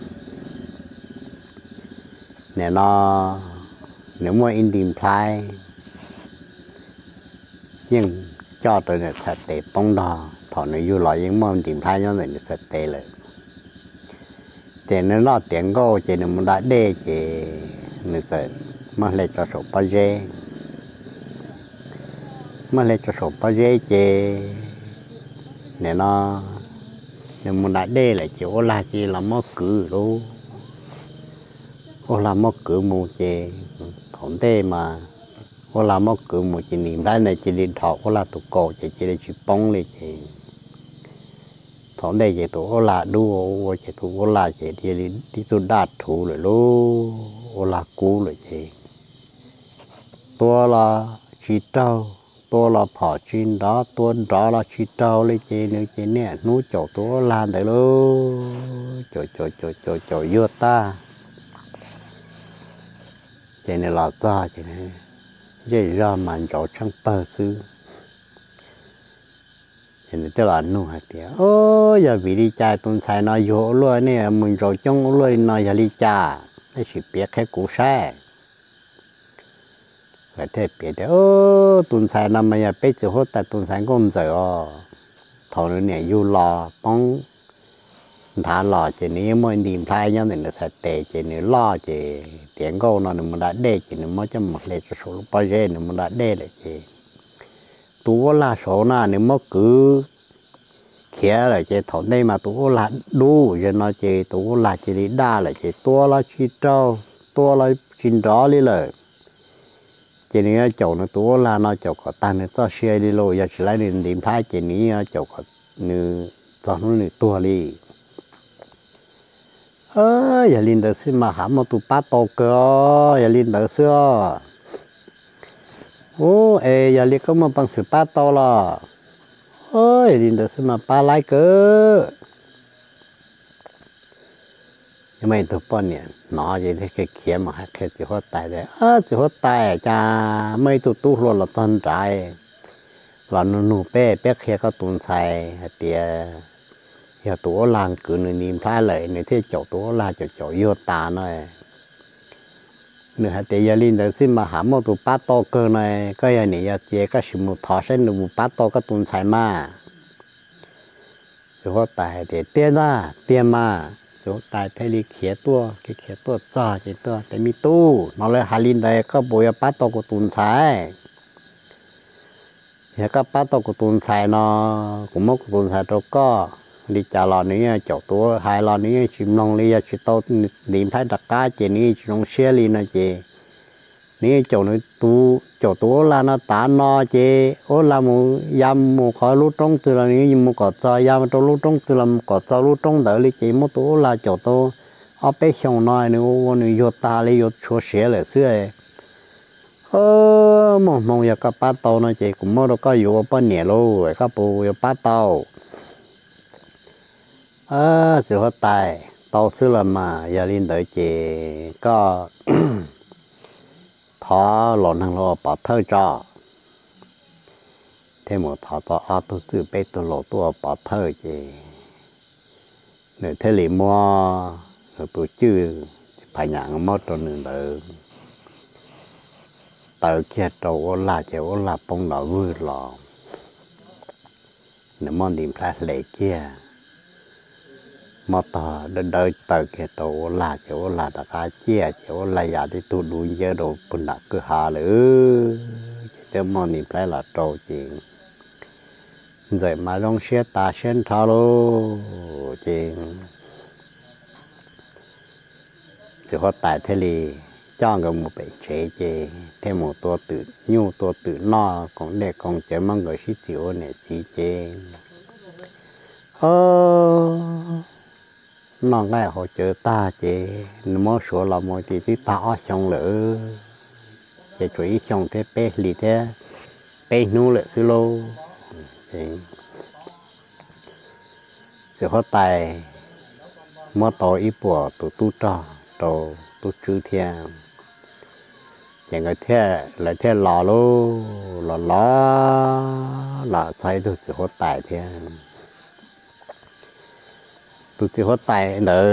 nim no nws muaj ib nti nplhaib yeej coj rau nws txhais tes poob nrog. Thaum nws yug los yeej muaj nti nplhaib nyob ntawm nws txhais tes lawm. Ces nws noj tiav nkauj ces nws mus da dej ces nws txawm muab hle tso saum pob zeb. Muab hle tso saum pob zeb ces nim no nws mus da dej lawm ces uab lag cia li los muab kwv lauj. Uab lag muab kwv mus ces thaum ntej mas uab lag muab kwv mus ces nti nplhaib ntawd cia li dhos uab lag tus kaus ces cia li tsis poob li ces thaum ntej ces tus uab lag dub ua ua ces tus uab lag ces cia li tib tug daj rhuv lawm lauj, uab lag kub lawm ces tua los tsis raug, tua los phom tsis nrov, tua nrov los tsis raug li ces nws ces niaj hnub caum tus uab lag ntawd lauj, caum caum caum caum caum yuag tag. Ces nws los txog ces zej zog mas ntsauv tsheej pawg xwb. Ces nws thiaj los nug hais tias, Yog vim li cas tus ntxhais no yuag ua luaj, nej mus ntsaum coob ua luaj li no yog li cas? Nej sim piav qhia kuv saib. Lawv thiaj piav tias, Tus ntxhais no mas yog peb txiv huab tais tus ntxhais nkauj ntxawm os. Thaum nws niam yug los poob nthav los ces nws yeej muaj nti nplhaib nyob ntawm nws txhais tes, ces nws loj ces tiav nkauj no nws mus da dej ces nws muab coj mus hle rau saum lub pob zeb, nws mus da dej lawm ces tus uab lag saud na nws muab kwv khiav lawm ces thaum ntej mas tus uab lag dub, zaum no ces tus uab lag cia li daj lawm ces tua los tsis raug, tua los tsis nrov li lawm. Ces nws yuav caum nws tus uab lag no caum kom tag nws txoj sia li los, yog tsis laib nws nti nplhaib ces nws yeej yuav caum kom nws txog hnub nws tuag li. Yog li ntawd xwb mas haj muaj tus pab tau kawg os, yog li ntawd xwb os. Ub, es yog li koj muaj peev xwm pab tau los? Yog li ntawd xwb mas pab laib kawg. Muaj ib tug poj niam hnov ces thiaj khiav mus hais qhia txiv huab tais tias, Txiv huab tais, cas muaj ib tug tub hluas los txog nrad los nug nug peb, peb qhia koj tus ntxhais hais tias yog tus uab lag kwv nws nti nplhaib lawm, nws thiaj caum tus uab lag caum caum yuag tas no. Nws hais tias yog li ntawd xwb mas haj muaj tus pab tau kawg no, koj yog niam yog txiv koj sim mus thov saib nws mus pab tau koj tus ntxhais mas. Txiv huab tais hais tias, Tiag ntag, tiag mas. Txiv huab tais thiaj li khiav tuaj, khiav tuaj txog ces tuaj tias, Me tub, hnov lawv hais li ntawd koj puas yuav pab tau kuv tus ntxhais? Yog koj pab tau kuv tus ntxhais no, kuv muab kuv tus ntxhais rau koj. Li cas los nws yeej caum tus uab, hais los nws yeej tsis mloog li, yog tsis tau nti nplhaib rov qab ces nws yeej tsis zoo siab li no ces nws yeej caum nws tus, caum tus uab lag no tas no ces uab lag mus ya mus qhov lub roob twg los nws yeej mus kom txog, ya rau lub roob twg los mus kom txog lub roob ntawd li ces muab tus uab lag caum tau ob peb xyoos no nws ua ua nws yuag tas li, yuav tshuav siav lawm xwb. Muaj hmoo yog koj pab tau no ces kuv muab rau koj yuav ua poj niam lauj, koj puas yuav pab tau? Txiv huab tais, tau xwb los mas, yog li ntawd ces koj thov los neeg los ua pov thawj tso. Thiaj mus thov tau ob tug txwj peb tug laus tuaj ua pov thawj ces nws thiaj li muab nws tus cwj phav nyam muab rau nws ntawd taw kiag rau uab lag ces uab lag poob nrov vwg los. Nws muab nti nplhaib hle kiag, muab tog dawb dawb taw kiag rau uab lag ces uab lag rov qab ciaj ces uab lag ya tib tug dub ncawg rau puag nram kwj ha lawm. Ces twb muaj nti nplhaib los rau ces ntxawm mas zoo siab tas siab nrho lauj. Ces txiv huab tais thiaj li coj nkawd mus pem tsev ces thiaj mus tua twm nyuj tua twm noj koom dej koom cawv muab nkawd sib txim ua niam txiv ces noj nqaij haus cawv tag ces nws muab suav los mus ces twb tag ob xyoo lawm, ces tshuav ib xyoo thiab peb hlis thiab peb hnub lawm xwb lauj. Txiv huab tais muab tau ib puas tus tub rog rau tub tswb thiab, ces nkawd thiaj, lawv thiaj los lauj, los los los txog ib tug txiv huab tais thiab. Tus txiv huab tais ntawd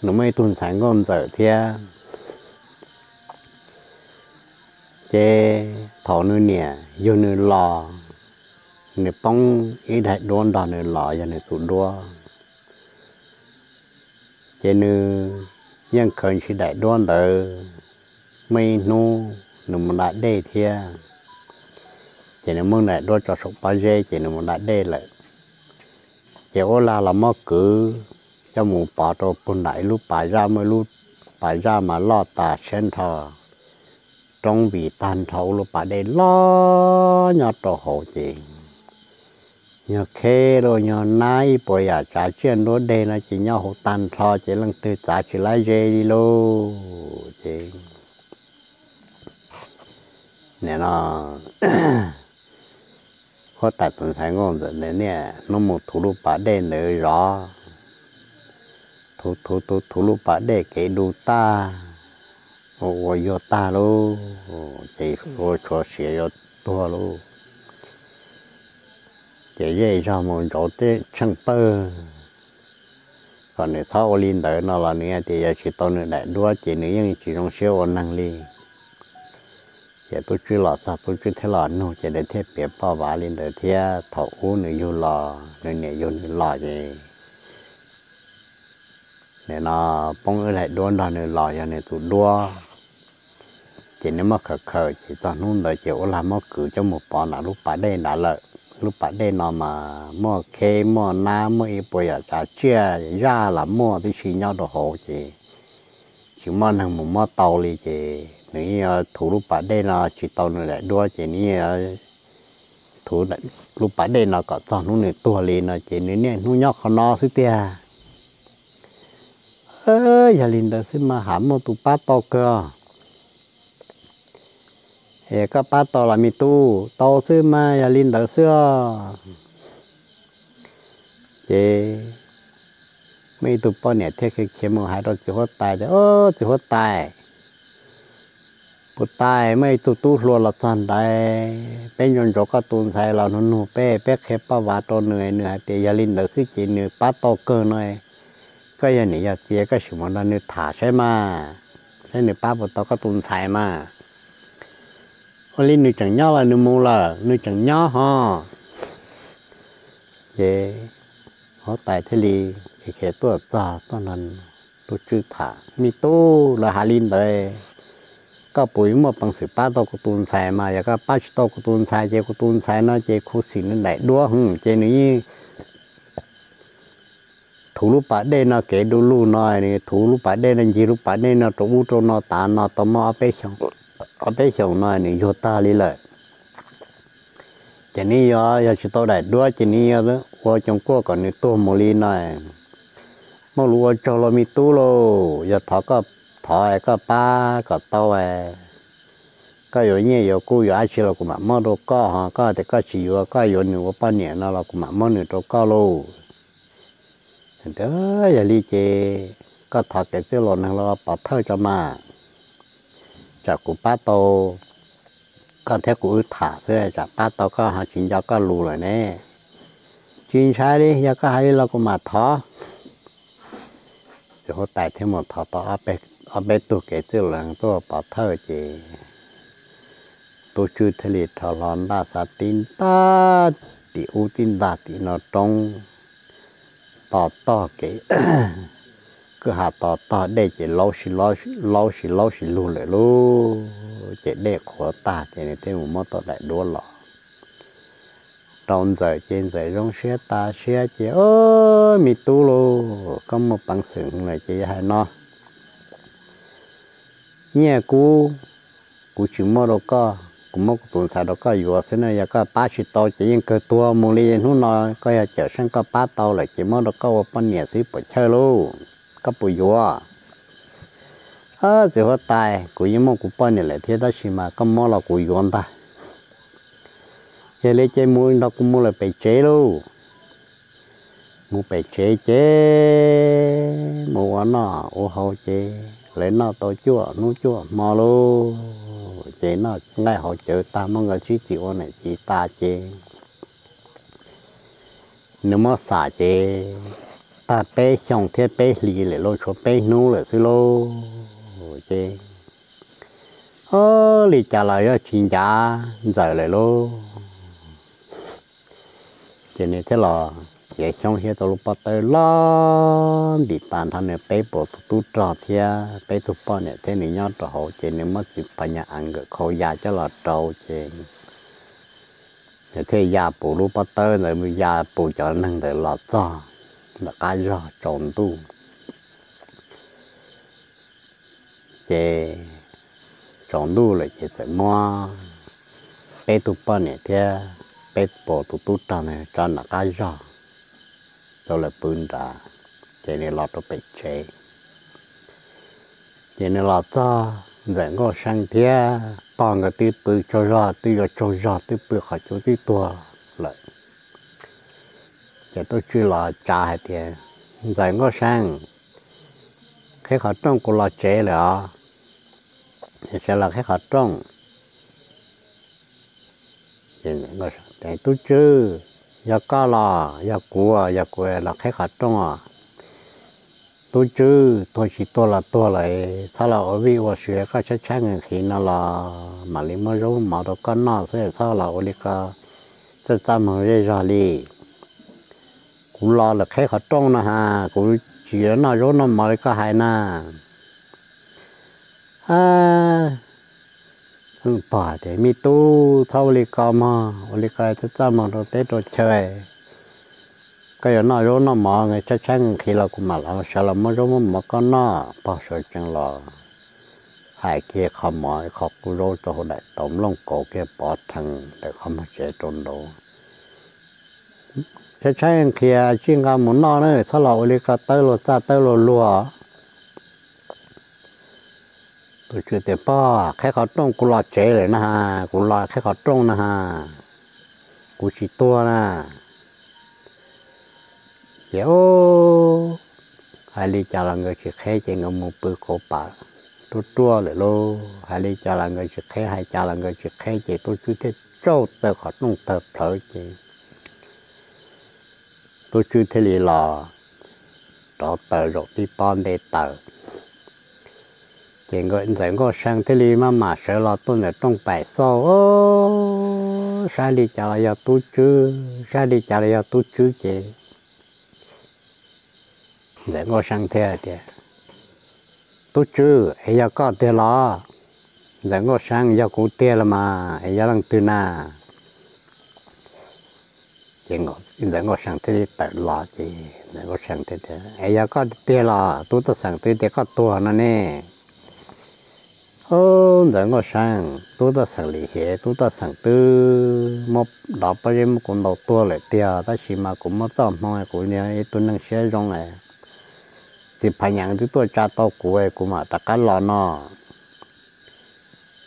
nws muaj ib tug ntxhais nkauj ntxawm thiab. Ces thaum nws niam yug nws los, nws poob ib daim duab nrog nws los yog nws tus duab. Ces nws yeej khaws ntshis daim duab ntawd. Muaj ib hnub nws mus da dej thiab, ces nws muab daim duab tso saum pob zeb ces nws mus da dej lawm. Ces uab lag los muab kwv coj mus pov rau puag nram ib lub pas zaj, muaj ib lub pas zaj mas loj tas siab nrho, roob vim tag nrho, ua lub pas dej loj nyob rau hauv ces nyuag kheb los nyuag nab ib puas yam tsav tsiaj nruab deg no ces nyob hauv tag nrho ces leej twg txav tsis laib ze li lauj. Ces nim no huab tais tus ntxhais nkauj ntxawm ntawd niaj hnub mus thuv lub pas dej ntawd zov, thuv thuv thuv thuv lub pas dej kev du tag, ua ua yuag tag lauj, ces ua tshuav siav yuav tuag lauj. ces zej zog mus ntsauv tej tsheej pawg, kom nws txhob ua li ntawd no los nws tias yog tsis tau nws daim duab ces nws yeej tsis zoo siab ua neeg li. Ces tub tswb los txog tub tswb thiaj los nug ces nws thiaj piav poj vav li ntawd thiab thaum ub nws yug los nws niam yug nws los ces nim no poob wb daim duab nrog nws los yog nws tus duab. Ces nws muab khaws khaws ces txog hnub ntawd ces ua lag muab kwv coj mus pov nram lub pas dej nrad lawm. Lub pas dej no mas muaj kheb muaj nab muaj ib puas yam tsav tsiaj zaj los muaj tib si nyob rau hauv ces tsis muaj neeg mus muab tau li ces nws yeej yuav thuv lub pas dej no tsis tau nws daim duab ces nws yeej yuav thuv lub pas dej no kom txog hnub nws tuag li no ces nws niaj hnub nyob qhov no xwb tiag. Yog li ntawd xwb mas ham muaj tus pab tau kawg. Es koj pab tau los me tub? Tau xwb mas yog li ntawd xwb os. Ces muaj ib tug poj niam thiaj khiav khiav mus hais rau txiv huab tais tias, Au, txiv huab tais, puas tais, muaj ib tug tub hluas los txog nrad, peb nco ntsoov koj tus ntxhais los nug nug peb, peb qhia poj vav rau nws, nws hais tias yog li ntawd xwb ces nws pab tau kawg no. Koj yog niam yog txiv koj sim mus nrog nws tham saib mas, saib nws pab puas tau koj tus ntxhais mas. Ua li nws tseem nyob los nws mus lawm? Nws tseem nyob hos. Ces huab tais thiaj li khiav tuaj txog tuaj nrog tub tswb tham, Me tub, lawv hais li ntawd, koj puas muaj peev xwm pab tau kuv tus ntxhais mas? Yog koj pab tsis tau kuv tus ntxhais ces kuv tus ntxhais no ces khuv xim nws daim duab hwv ces nws yeej thuv lub pas dej no kev du lug no, nws thuv lub pas dej no ncig lub pas dej no rau ub rau no tas no tau muaj ob peb xyoos no nws yuag tag li lawm. Ces nws yog, yog tsis tau daim duab ces nws yog ua coos kuaj kom nws tuag mus li no. Muaj lus ua tsaug los me tub lauj, yog thov koj, thov koj pab kom tau. Koj yuav nyiaj yuav kub yuav dab tsi los kuv mam muab rau koj ho, koj tias koj tsis yuav, koj yuav nws ua poj niam no los kuv mam muab nws rau koj lauj. Yog li ces koj thov kev txwj laus neeg los pov thawj tso mas, tsam kuv pab tau, koj thiab kuv wb tham xwb tsam pab tau koj ho tsis nco koj lus lawm ne. Tsis ntshai li, yog koj hais li los kuv mam thov. Txiv huab tais thiaj mus thov tau ob peb tug kev txwj laus neeg tuaj pov thawj ces tub tswb thiaj li rho hlo ntaj xav tib ntaj tim ub tib ntaj tim no roob, to tog kev, kwj ha to tog dej ces laub si laub si lug lawm lauj. Ces dej qhuav tag ces nws thiaj mus muab tau daim duab los rau ntxawm ces ntxawm zoo siab tas siab ces, Au, me tub lauj, koj muaj peev xwm lawm ces yog hais no, nyiaj kub kuv tsis muab rau koj, kuv muab kuv tus ntxhais rau koj yuav xwb na. Yog koj pab tsis tau ces yeej kawg tuag mus li. Hnub no koj yog cawm seej koj pab tau lawm ces muab rau koj ua poj niam xwb puas chawj lauj, koj puas yuav? Txiv huab tais, kuv yeej muaj kuv poj niam lawm thiab tab sis mas koj muab los kuv yuav ntag. Yog li ces mus nrog kuv mus lawm pem tsev lauj. Mus pem tsev ces mus ua noj ua haus ces lawv noj tau cuaj hnub cuaj hmo lauj. Ces noj nqaij haus cawv tag muab nkawd tsib txis ua niam txiv tas ces nws muab xam ces tag peb xyoos thiab peb hlis lawm lauj, tshuav peb hnub lawm xwb lauj. Ces ua li cas los yuav tsis ncav ntxawm lawm lauj. Ces nws thiaj los txiav xyoob thiab tau lub pob tawb loj ntim tas nrho nws peb puas tus tub rog thiab peb tug poj niam thiab nws nyob rau hauv ces nws muab txiv phas nyas av nkawm khau ya coj los rau ces nws thiaj ya pus lub pob tawb ntawd ya pus cov neeg ntawd los txog ntawm qab zog tsaus ntuj. Ces tsaus ntuj lawm ces txawm muab peb tug poj niam thiab peb puas tus tub rog ntawd tso nram qab zog rau lawv pw nrad, ces nws los rau pem tsev. Ces nws los txog ntxawm Nkauj See thiab pog nkawd twb pw tsaug zog, twb yuav tsaug zog twb pw qhov cub twb tuag lawm. Ces tub tswb los tsa hais tias, Ntxawm Nkauj See, qhib qhov rooj kuv los tsev lawm os, sawv los qhib qhov rooj. Tub tswb, Yog koj los yog kuv, yog kuv los qheb qhov rooj os. Tub Tswb, tuag tsis tuag los tuag lawm, txhob los ua vij ua sw, koj tshaib tshaib nqhis nqhis no los mam li muab zaub mov rau koj noj xwb, txhob los ua li ko txaj txaj muag zej zog li. Kuv los lawm qheb qhov rooj no ha, kuv tsis yuav noj zaub noj mov li koj hais na. Pog tias, me tub, txhob ua li ko mog, ua li ko txaj txaj muag rau teb rau chaw. Koj yuav noj zaub noj mov tshaib tshaib nqhis los kuv mam sawv los muab zaub muab mov koj noj. Pog sawv tsees los hais kiag qhov mov qhov qub zaub rau hauv daim tau nplooj kauv kiag pov rhees ntawm qhov muag tsev rau nraud. Tshaib tshaib nqhis tsij nqa mus noj na, txhob los ua li ko tawb luag txaj tawb luag luag. Tus tswv tias, pog, qheb qhov rooj, kuv los tsev lawm na ha, kuv los qheb qhov rooj na ha, kuv tsis tuag na. Ces hais li cas los nkawd tsis qheb ces nkawd mus pw kauv pam ruaj ruaj lawm lauj. Hais li cas los nkawd tsis qheb, hais cas los nkawd tsis qheb ces Tub Tswb thiaj tsauj taw qhov rooj tawg plhawv ces Tub Tswb thiaj li los rov taws zaum tib pob nte taws. Ces Ntxawm Nkauj See thiaj li maj mam sawv los tuaj ntawm rooj paim xauj, saib li cas los yog Tub Tswb, saib li cas los yog Tub Tswb ces Ntxawm Nkauj See thiaj tias, Tub Tswb, es yog koj tiag los? Ntxawm Nkauj See, yog kuv tiag los mas, es yog leej twg na? Ces Ntxawm Nkauj See thiaj li tawm los ces Ntxawm Nkauj See thiaj tias, es yog koj tiag los? Tub Taj Xeem twb tias koj tuag no ne. Ub, Ntxawm Nkauj See, Tub Taj Xeem lim hiam, Tub Taj Xeem twb muab dov pob zeb muab kuv ntaus tuag lawm tiag, tab sis mas kuv muaj txoj hmoo kuv yog ib tug neeg siab zoo, txiv Phav Nyeem twb tuaj tsa tau kuv, kuv mam rov qab los no.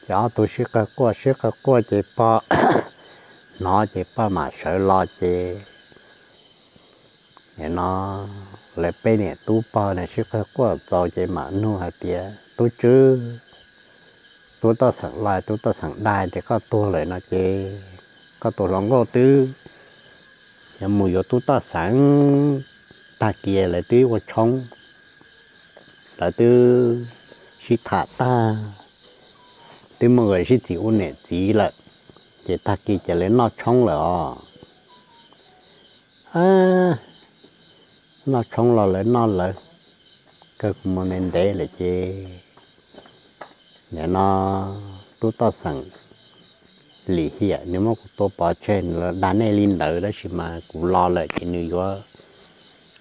Ces ob tug sib qawg quaj sib qawg quaj ces pog hnov ces pog mam sawv los ces no lawv peb niam tub pog na sib qawg quaj txaus ces mam nug hais tias, Tub Tswb, Tub Taj Xeem los, Tub Taj Xeem dag tias koj tuag lawm no ces koj tus hluas nkauj twb yuav mus yuav Tub Taj Xeem, tag kis lawv twb ua tshoob, lawv twb sib tham tag, twb muaj nkawd sib txim ua niam txiv lawm, ces tag kis ces lawv noj tshoob lawm os. Noj tshoob los lawv noj lawv, kawg kuv mus ntev ntev lawm ces nim no Tub Taj Xeem lim hiam nws muab kuv tua pov tseg, nws dag nej li ntawd, tab sis mas kuv los lawm ces nws yuav,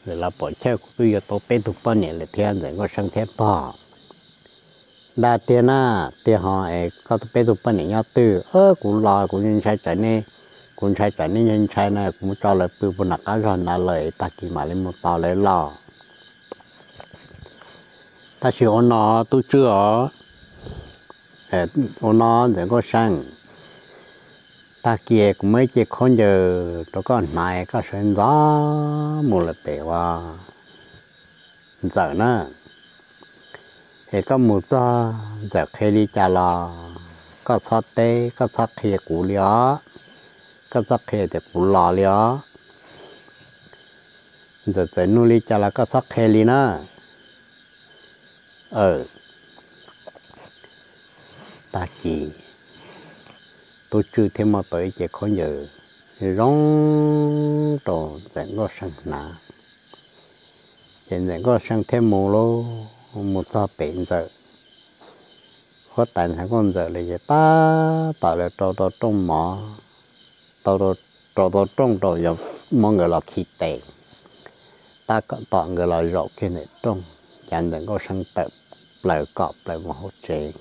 lawv los pom chawj kuv twb yuav tau peb tug poj niam lawm thiab, Ntxawm Nkauj See thiab pog. Dag tiag na, tiag ho es koj peb tug poj niam nyob twg? Kuv los kuv ntshai tsam nej, kuv ntshai tsam nej ntshai na, kuv mus tso lawv pw puag nram qab zog ntawd lawm, tag kis mam li mus tos lawv los. Tab sis ua no Tub Tswb os, ua no Ntxawm Nkauj See, tag kis kuv muaj ib ce khaub ncaws rau koj hnav, koj sawv ntxov mus lawm pem ua Ntxawm na, es koj mus txog Ntxawm qhia li cas los koj txhob teb, koj txhob qhia kuv li os, koj txhob qhia tias kuv los li os. Ntxawm txawm nug li cas los koj txhob qhia li na. Tag kis Tub Tswb thiaj muab tau ib ce khaub ncaws zoo rau Ntxawm Nkauj See hnav. Ces Ntxawm Nkauj See thiaj mus lauj, mus txog pem Ntxawm huab tais ntxhais nkauj Ntxawm lawm ces tab tom lawv rau tau rooj mov, rau tau rooj rau yuav muab nkawd los khi tes, tab tom nkawd los zaum kiag ntawm rooj, cas Ntxawm Nkauj See tawm plaws kom plaws mus hauv tsev.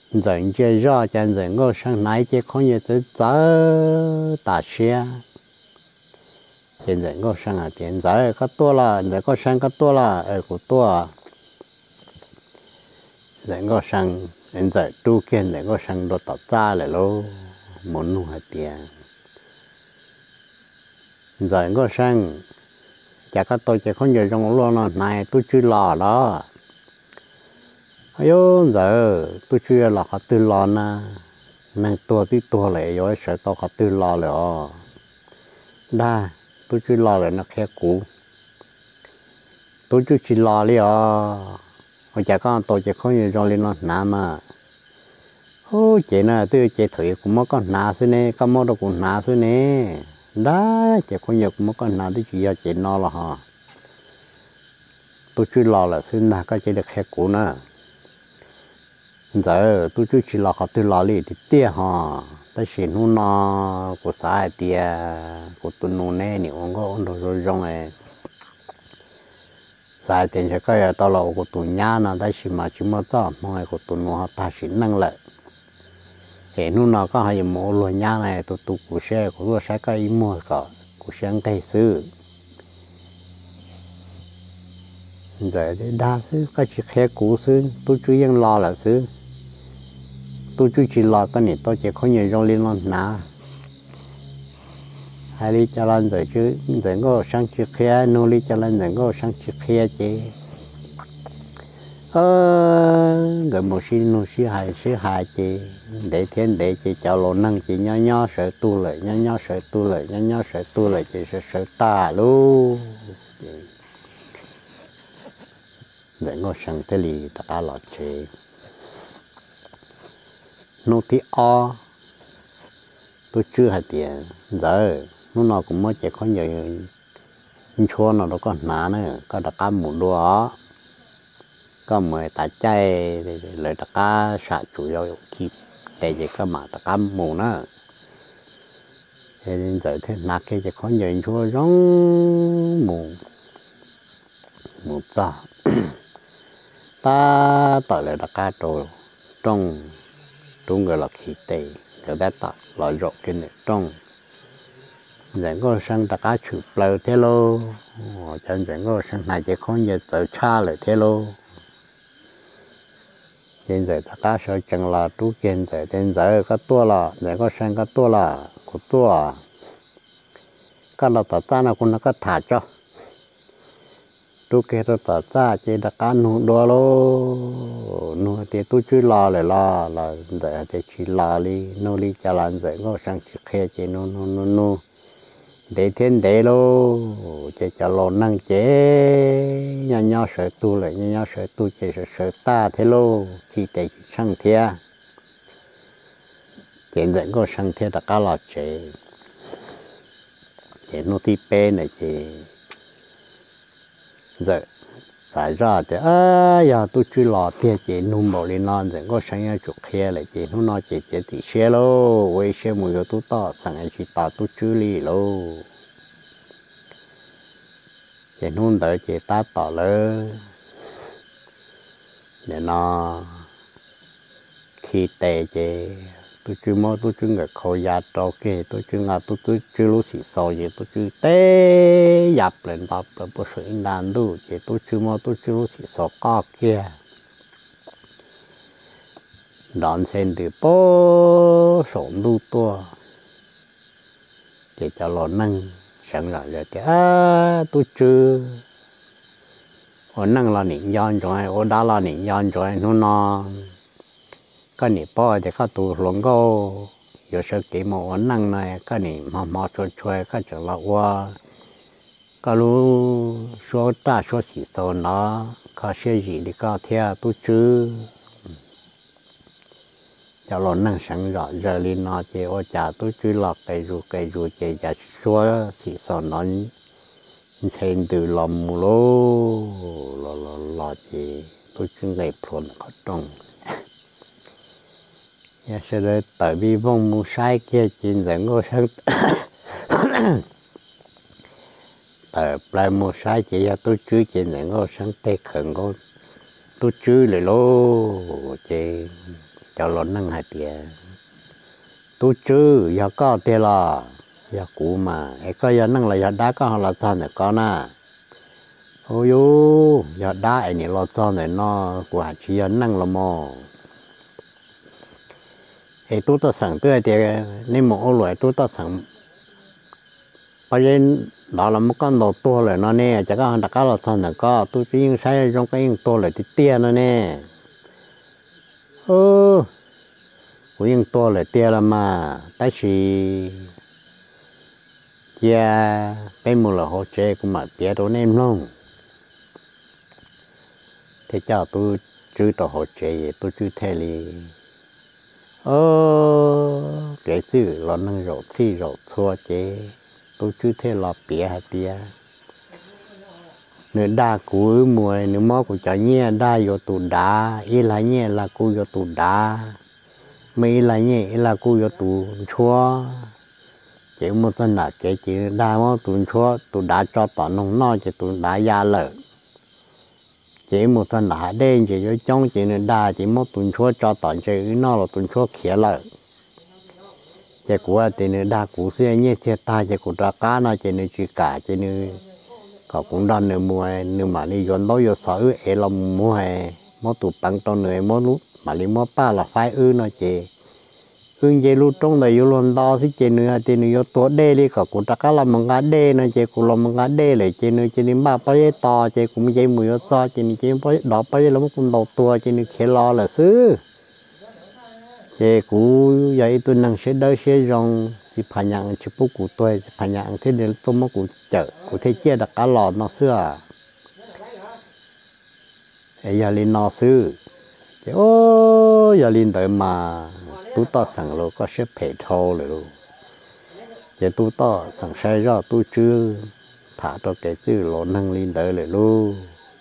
Ntxawm ntsia zoj cas Ntxawm Nkauj See hnav ib ce khaub ncaws txawv txawv tas siab. Ces Ntxawm Nkauj See hais tias, Ntxawm, koj tuaj los? Ntxawm Nkauj See, koj tuaj los? Kuv tuaj. Ntxawm Nkauj See, Ntxawm rub kiag Ntxawm Nkauj See rau tom txaj lawm lauj, mus nug hais tias, Ntxawm Nkauj See, cas koj tau ce khaub ncaws zoo ua luaj no hnav, Tub Tswb los los? Aub, Ntxawm, Tub Tswb yuav los qhov twg los na? Neeg tuag twb tuag lawm yuav sawv tau qhov twg los lawm os? Dag, tub tswb los lawm no qhia kuv. Tub tswb tsis los li os. Ua cas koj tau cev khaub ncaws zoo li no hnav mas? Ub, cev no twb yog cev thaum ub kuv muab koj hnav xwb ne, koj muab rau kuv hnav xwb ne. Dag, cev khaub ncaws kuv muab koj hnav twb tsis yog cev no los hos. Tub tswb los lawm xwb ntag, koj cia li qhia kuv na. Ntxawm, tub tswb tsis los qhov twg los li tiag tiag hos, tab sis hnub no kuv xav hais tias kuv tus nus neb nim ua nkauj ua nraug zoo zoo, xav hais tias ntshe koj yuav tau los ua kuv tus nyab no, tab sis mas tsis muaj txoj hmoo kuv tus nus ho tag sim neej lawm. Es hnub no koj ho yuav mus ua luag nyab no, tus tu kuv siab, kuv tuaj saib koj ib muag kom kuv siab nqig xwb. Ntxawm, dag xwb, koj tsis qhia kuv xwb, tub tswb yeej los lawm xwb. Tub tswb tsis los koj nim tau cev khaub ncaws zoo li no hnav. Hais li cas los Ntxawm Nkauj See tsis qhia, nug li cas los Ntxawm Nkauj See tsis qhia ces nkawd mus sib nug sib hais sib hais ces ntev thiab ntev ces cov laus neeg ces nyob nyob sawv tu lawm, nyob nyob sawv tu lawm, nyob nyob sawv tu lawm ces sawv sawv tag lauj. Ces Ntxawm Nkauj See thiaj li rov qab los tsev. Hnub thib ob, tub tswb hais tias, Ntxawm, hnub no kuv muab cev khaub ncaws ntshuab no rau koj hnav na, koj rov qab mus dua os. Koj mus tas caij lawv rov qab sam tsum yog khi tes ces koj mam rov qab mus na. Ces Ntxawm thiaj hnav kiag cev khaub ncaws ntshuab zoo mus, mus txog tab tom lawv rov qab rau rooj, rub nkawd los khi tes, nkawd tab tom los zaum kiag ntawm rooj. Ntxawm Nkauj See rov qab tshwm plaws thiab lauj, cov Ntxawm Nkauj See hnav cev khaub ncaws txawv tshaj lawm thiab lauj. Ces Ntxawm rov qab sawv tsees los rub kiag Ntxawm tias, Ntxawm, koj tuaj los? Ntxawm Nkauj See, koj tuaj los? Kuv tuaj. Koj los tom txaj no kuv nrog koj tham tso. Rub kiag rau tom txaj ces rov qab nug dua lauj, nug tias tub tswb los lawm los? Los Ntxawm hais tias tsis los li. Nug li cas los Ntxawm Nkauj See tsis qhia ces nug nug nug nug ntev thiab ntev lauj, ces cov laus neeg ces nyob nyob sawv tug lawm, nyob nyob sawv tug ces sawv sawv tag thiab lauj, khi tes tsis tsheej thiab. Ces Ntxawm Nkauj See thiaj rov qab los tsev. Ces hnub thib peb ntawd ces Ntxawm xav zoj tias, yog tub tswb los tiag ces nug npaum li no Ntxawm Nkauj See yuav tsum qhia lawm ces hnub no ces txiav txim siab lauj, ua ib siab mus yuav tub toj xeem es tsis tos tub tswb li lauj. Ces hnub ntawd ces tab tom lawv nim no khi tes ces tub tswb muab tub tswb nkawm khau ya rau kiag, tub tswb nqa tub tswb lub xim xaus ces tub tswb teb ya plaws nto plaws puag saum ib nta ntuj ces tub tswb muab tub tswb lub xim xaus qoj kiag nrov ntxhe ntws puag saum ntuj tuaj. Ces cov laus neeg seev zom zaws tias, tub tswb, ua neej los nim nco ntsoov, ua dab los nim nco ntsoov, hnub no koj nim paub tias koj tus hluas nkauj yuav sawv kev mus ua neej no, koj nim hmo hmo tshua tshua koj tseem los ua koj lub suab raj suab xim xaus nrov kho siab zim li koj thiab tub tswb. Cov laus neeg seev zom zaws li no ces ua cas tub tswb los qe zus qe zus ces yav suab xim xaus nrov ntxhe ntws los mus lauj, los los los ces tub tswb nqes plhuav ntawm qhov rooj. Yog sawv daws tawm vij voog mus saib kiag ces Ntxawm Nkauj See tawm plaws mus saib ces yog tub tswb ces Ntxawm Nkauj See teg khawm nkaus tub tswb lawm lauj. Ces cov laus neeg hais tias, tub tswb, yog koj tiag los? Yog kuv mas. Es koj yog neej los yog dab koj ho los txog ntawm ko na? Ub yus, yog dab es nim los txog ntawm no, kuv hais tsis yog neej los mas. Es tub toj xeem twb hais tias nej mus ua luam, tub toj xeem pob zeb nrov los muab koj ntaus tuag lawm no ne, cas koj ho rov qab los txog ntawm ko? Tub tswb yeej saib zoo koj yeej tuag lawm tiag tiag no ne. Kuv yeej tuag lawm tiag los mas, tab sis cia peb mus lawm hauv tsev kuv mam piav rau nej mloog. Thiaj coj tub tswb rau hauv tsev, tub tswb thiaj li, o, kev txwj los neeg zaum txhij zaum txhua ces tub tswb thiaj los piav hais tias, nws dag kuv wb mus, nws muab kuv cov nyiaj dag yuav tus dav, ib lag nyiaj lag kuj yuav tus dav, muaj ib lag nyiaj ib lag kuj yuav tus ntshuab. Ces wb mus txog nram kev ces nws dag muab tus ntshuab, tus dav tso tom noog noj ces tus dav ya lawm. Ces wb mus txog nram hav dej ntses yuav coob ces nws dag ces muab tus ntshuab tso tom ntses wb noj los tus ntshuab khiav lawm. Ces kuv hais tias nws dag kuv xwb, nyiaj txiag tag ces kuv rov qab no ces nws tsis kam ces nws kom kuv nrog nws mus, nws mam li yuav ntaub yuav xov wb ev los mus muag, muab tus peev rau nws, mam li muab paj los faib wb no ces wb nce lub roob ntawd yuav luag nto xwb ces nws hais tias nws yuav tua dej li kom kuv rov qab los mus nqa dej no ces kuv los mus nqa dej lawm ces nws cia li npaj pob zeb tos ces kuv nce mus yuav txog ces nws cia li dov pob zeb los muab kuv ntaus tuag ces nws khiav los lawm xwb. Ces kuv yog ib tug neeg siab dawb siab zoo, txiv Phas Nyas tsis pub kuv tuag, txiv Phas Nyas thiaj li tuaj muab kuv cawm kuv thiaj ciaj rov qab los no xwb. Es yog li no xwb. Ces o, yog li ntawd mas tub toj xeem los koj siab phem dhau lawm lauj. Ces tub toj xeem saib zoj tub tswb tham rau kev txwj los neeg li ntawd lawm lauj,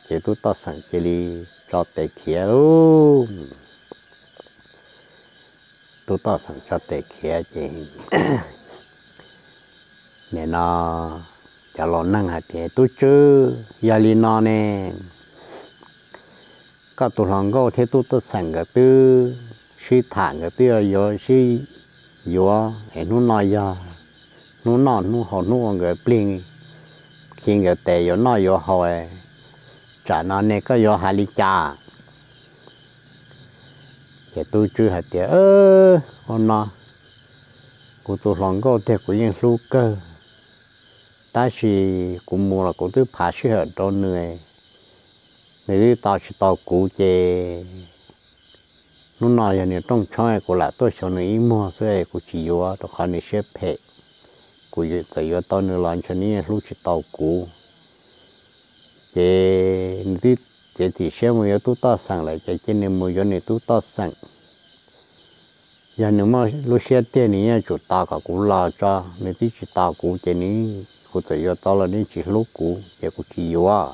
ces tub toj xeem cia li tso tes khiav lauj. Tub toj xeem tso tes khiav ces nim no cov laus neeg hais tias tub tswb, yog li no ne, koj tus hluas nkauj thiab tub toj xeem nkawd twb sib tham, nkawd twb yuav sib yuav es hnub no yog hnub noj hnub haus, hnub ua nkawd plig, khi nkawd tes yuav noj yuav haus, tsam no ne koj yuav hais li cas? Ces tub tswb hais tias, ua no, kuv tus hluas nkauj tiag kuv yeej hlub kawg, tab sis kuv mus los kuv twb phav sij hawm rau nws, nws twb tau tsis tau kuv ces hnub no yog nws rooj tshoob kuv lam tuaj xyuas nws ib muag xwb, kuv tsis yuav rau qhov nws siab phem. Kuv txawm yuav tau nws los ntshe nws yeej hlub tsis tau kuv. Ces nws twb txiav txim siab mus yuav tub toj xeem lawm ces cia nws mus yuav nws tub toj xeem. Yog nws muaj lub siab tiag nws yeej tsum tos kom kuv los tso, nws twb tsis tos kuv ces nws, kuv txawm yuav tau los nws tsis hlub kuv ces kuv tsis yuav.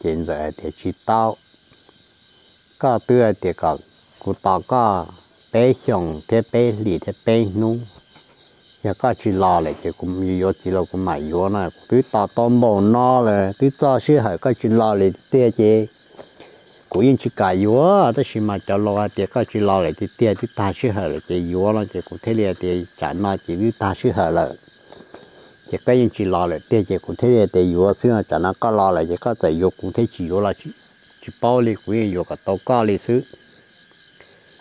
Ces ntxawm hais tias, tsis tau, koj twb hais tias kom kuv tos koj peb xyoos thiab peb hlis thiab peb hnub, yog koj tsis los lawm ces kuv yuav txiv los kuv mam yuav no, kuv twb tos tau npaum no lawm, twb txog sij hawm koj tsis los lawm tiag ces kuv yeej tsis kam yuav, tab sis mas cov laus hais tias koj tsis los lawm tiag tiag twb tag sij hawm lawm ces yuav no ces kuv thiaj li hais tias tsam no ces twb tag sij hawm lawm, ces koj yeej tsis los lawm tiag ces kuv thiaj li hais tias yuav xwb, tsam no koj los lawm ces koj txawm yuav kuv thiab tsis yuav los tsis paub li, kuv yeej yuav kom tau koj li xwb.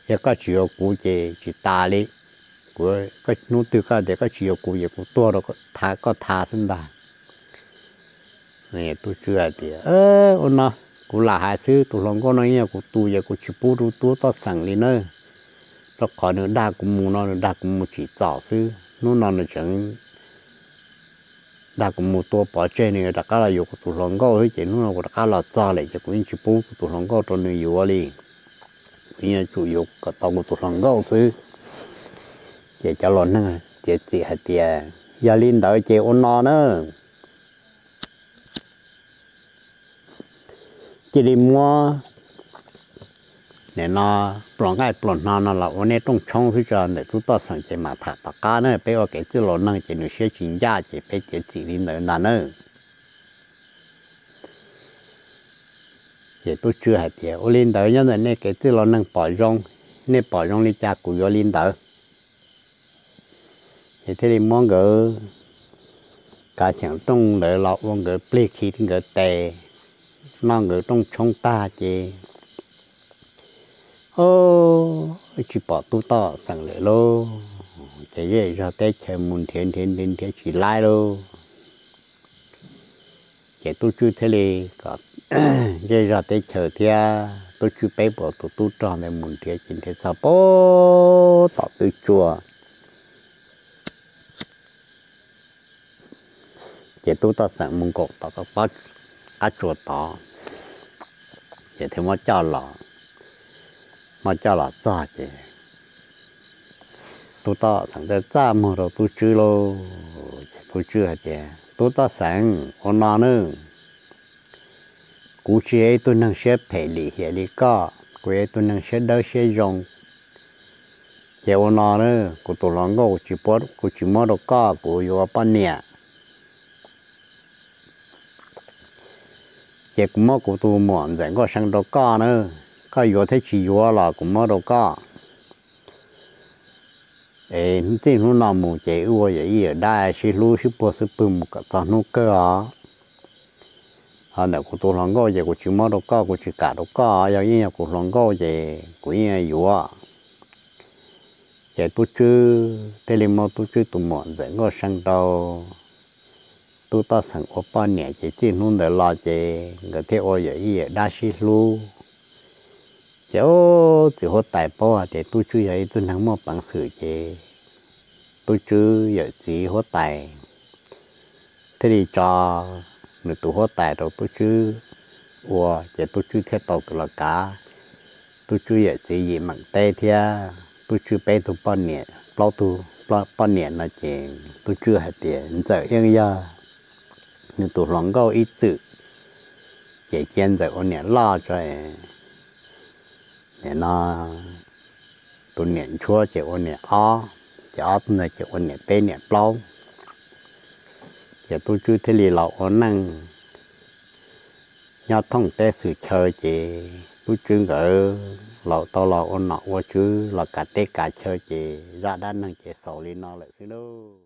Yog koj tsis yuav kuv ces tsis tas li, kuv, hnub twg koj tias koj tsis yuav kuv ces kuv tuag rau koj tha xwb ntag. Tub tswb hais tias, ua no, kuv lam hais xwb, tus hluas nkauj no yog kuv tus ces kuv tsis pub rau tub toj xeem li na, rau qhov nws dag kuv mus no nws dag kuv mus tsim txom xwb, hnub no nws tseem dag kuv mus tua pov tseg, nws yuav rov qab los yuav kuv tus hluas nkauj xwb, ces hnub no kuv rov qab los txog lawm ces kuv yeej tsis pub kuv tus hluas nkauj rau nws yuav li, kuv yeej tsum yuav kom tau kuv tus hluas nkauj xwb. Ces cov laus neeg txiav txim hais tias, yog li ntawd ces ua no na, cia li muab nim no pluas nqaij pluas hno no los ua nej rooj tshoob xwb tso, ntawm tub toj xeem ces mam tham tom qab na, peb ua kev txwj laus neeg ces nws siab tsis ncaj ces peb txiav txim li ntawd ntag na. Ces tub tswb hais tias, ua li ntawd nyob ntawm nej kev txwj laus neeg pom zoo, nej pom zoo li cas kuv yuav li ntawd. Ces thiaj li muab nkawd kav xyeem rooj ntawd los ua nkawd plig khi nkawd tes, noj nkawd rooj tshoob tag ces, o, tsis pom tub toj xeem lawm lauj. Ces zej zog teb chaws mus nrhiav nrhiav nrhiav nrhiav tsis laib lauj. Ces tub Tswb thiaj li kom zej zog teb chaws thiab tub Tswb peb puas tus tub rog ntawd mus nrhiav, ces nrhiav txog puag tom twj tsua. Ces tub Toj Xeem mus nkaum tom qab tsua tod, ces thiaj muab coj los, muab coj los txog ces tub Toj Xeem txaj txaj muag rau tub Tswb lauj. Ces tub Tswb hais tias, Tub Toj Xeem, ua no nawb, kuv tsis yog ib tug neeg siab phem lim hiam li koj, kuv yog ib tug neeg siab dawb siab zoo. Ces ua no na, kuv tus hluas nkauj kuv tsis muab rau koj, kuv yuav ua poj niam. Ces kuv muab kuv tus muam Ntxawm Nkauj See rau koj na, koj yuav thiab tsis yuav los kuv muab rau koj. Es txij hnub no mus ces wb ua yawm yij yawm dab sib hlub sib puag xwb pwg mus kom txog hnub kawg os. Ho ntawm kuv tus hluas nkauj ces kuv tsis muab rau koj, kuv tsis kam rau koj, yog yeej yog kuv hluas nkauj ces kuv yeej yuav. Ces tub Tswb thiaj li muab tub Tswb tus muam Ntxawm Nkauj See rau tub Toj Xeem ua poj niam, ces txij hnub ntawd los ces nkawd thiaj ua yawm yij yawm dab sib hlub. Ces ub, txiv huab tais paub hais tias tub Tswb yog ib tug neeg muaj peev xwm ces tub Tswb yawm txiv huab tais thiaj li tso nws tus huab tais rau tub Tswb ua, ces tub Tswb thiaj tau los kav tub Tswb yawm txiv yim meem teb thiab tub Tswb peb tug poj niam, plaub tug poj niam no ces tub Tswb hais tias Ntxawm yeej yog nws tus hluas nkauj ib txwm, ces cia Ntxawm ua niam loj tso, nim no tus niam ntshuab ces ua niam ob, ces ob tug ntawd ces ua niam peb niam plaub. Ces tub Tswb thiaj li los ua neej nyob thooj teb xwm chaw, ces tub Tswb nkawd los tau los ua nom ua tswv los kav teb kav chaw, ces zaj dab neeg ces xaus li no lawm xwb lauj.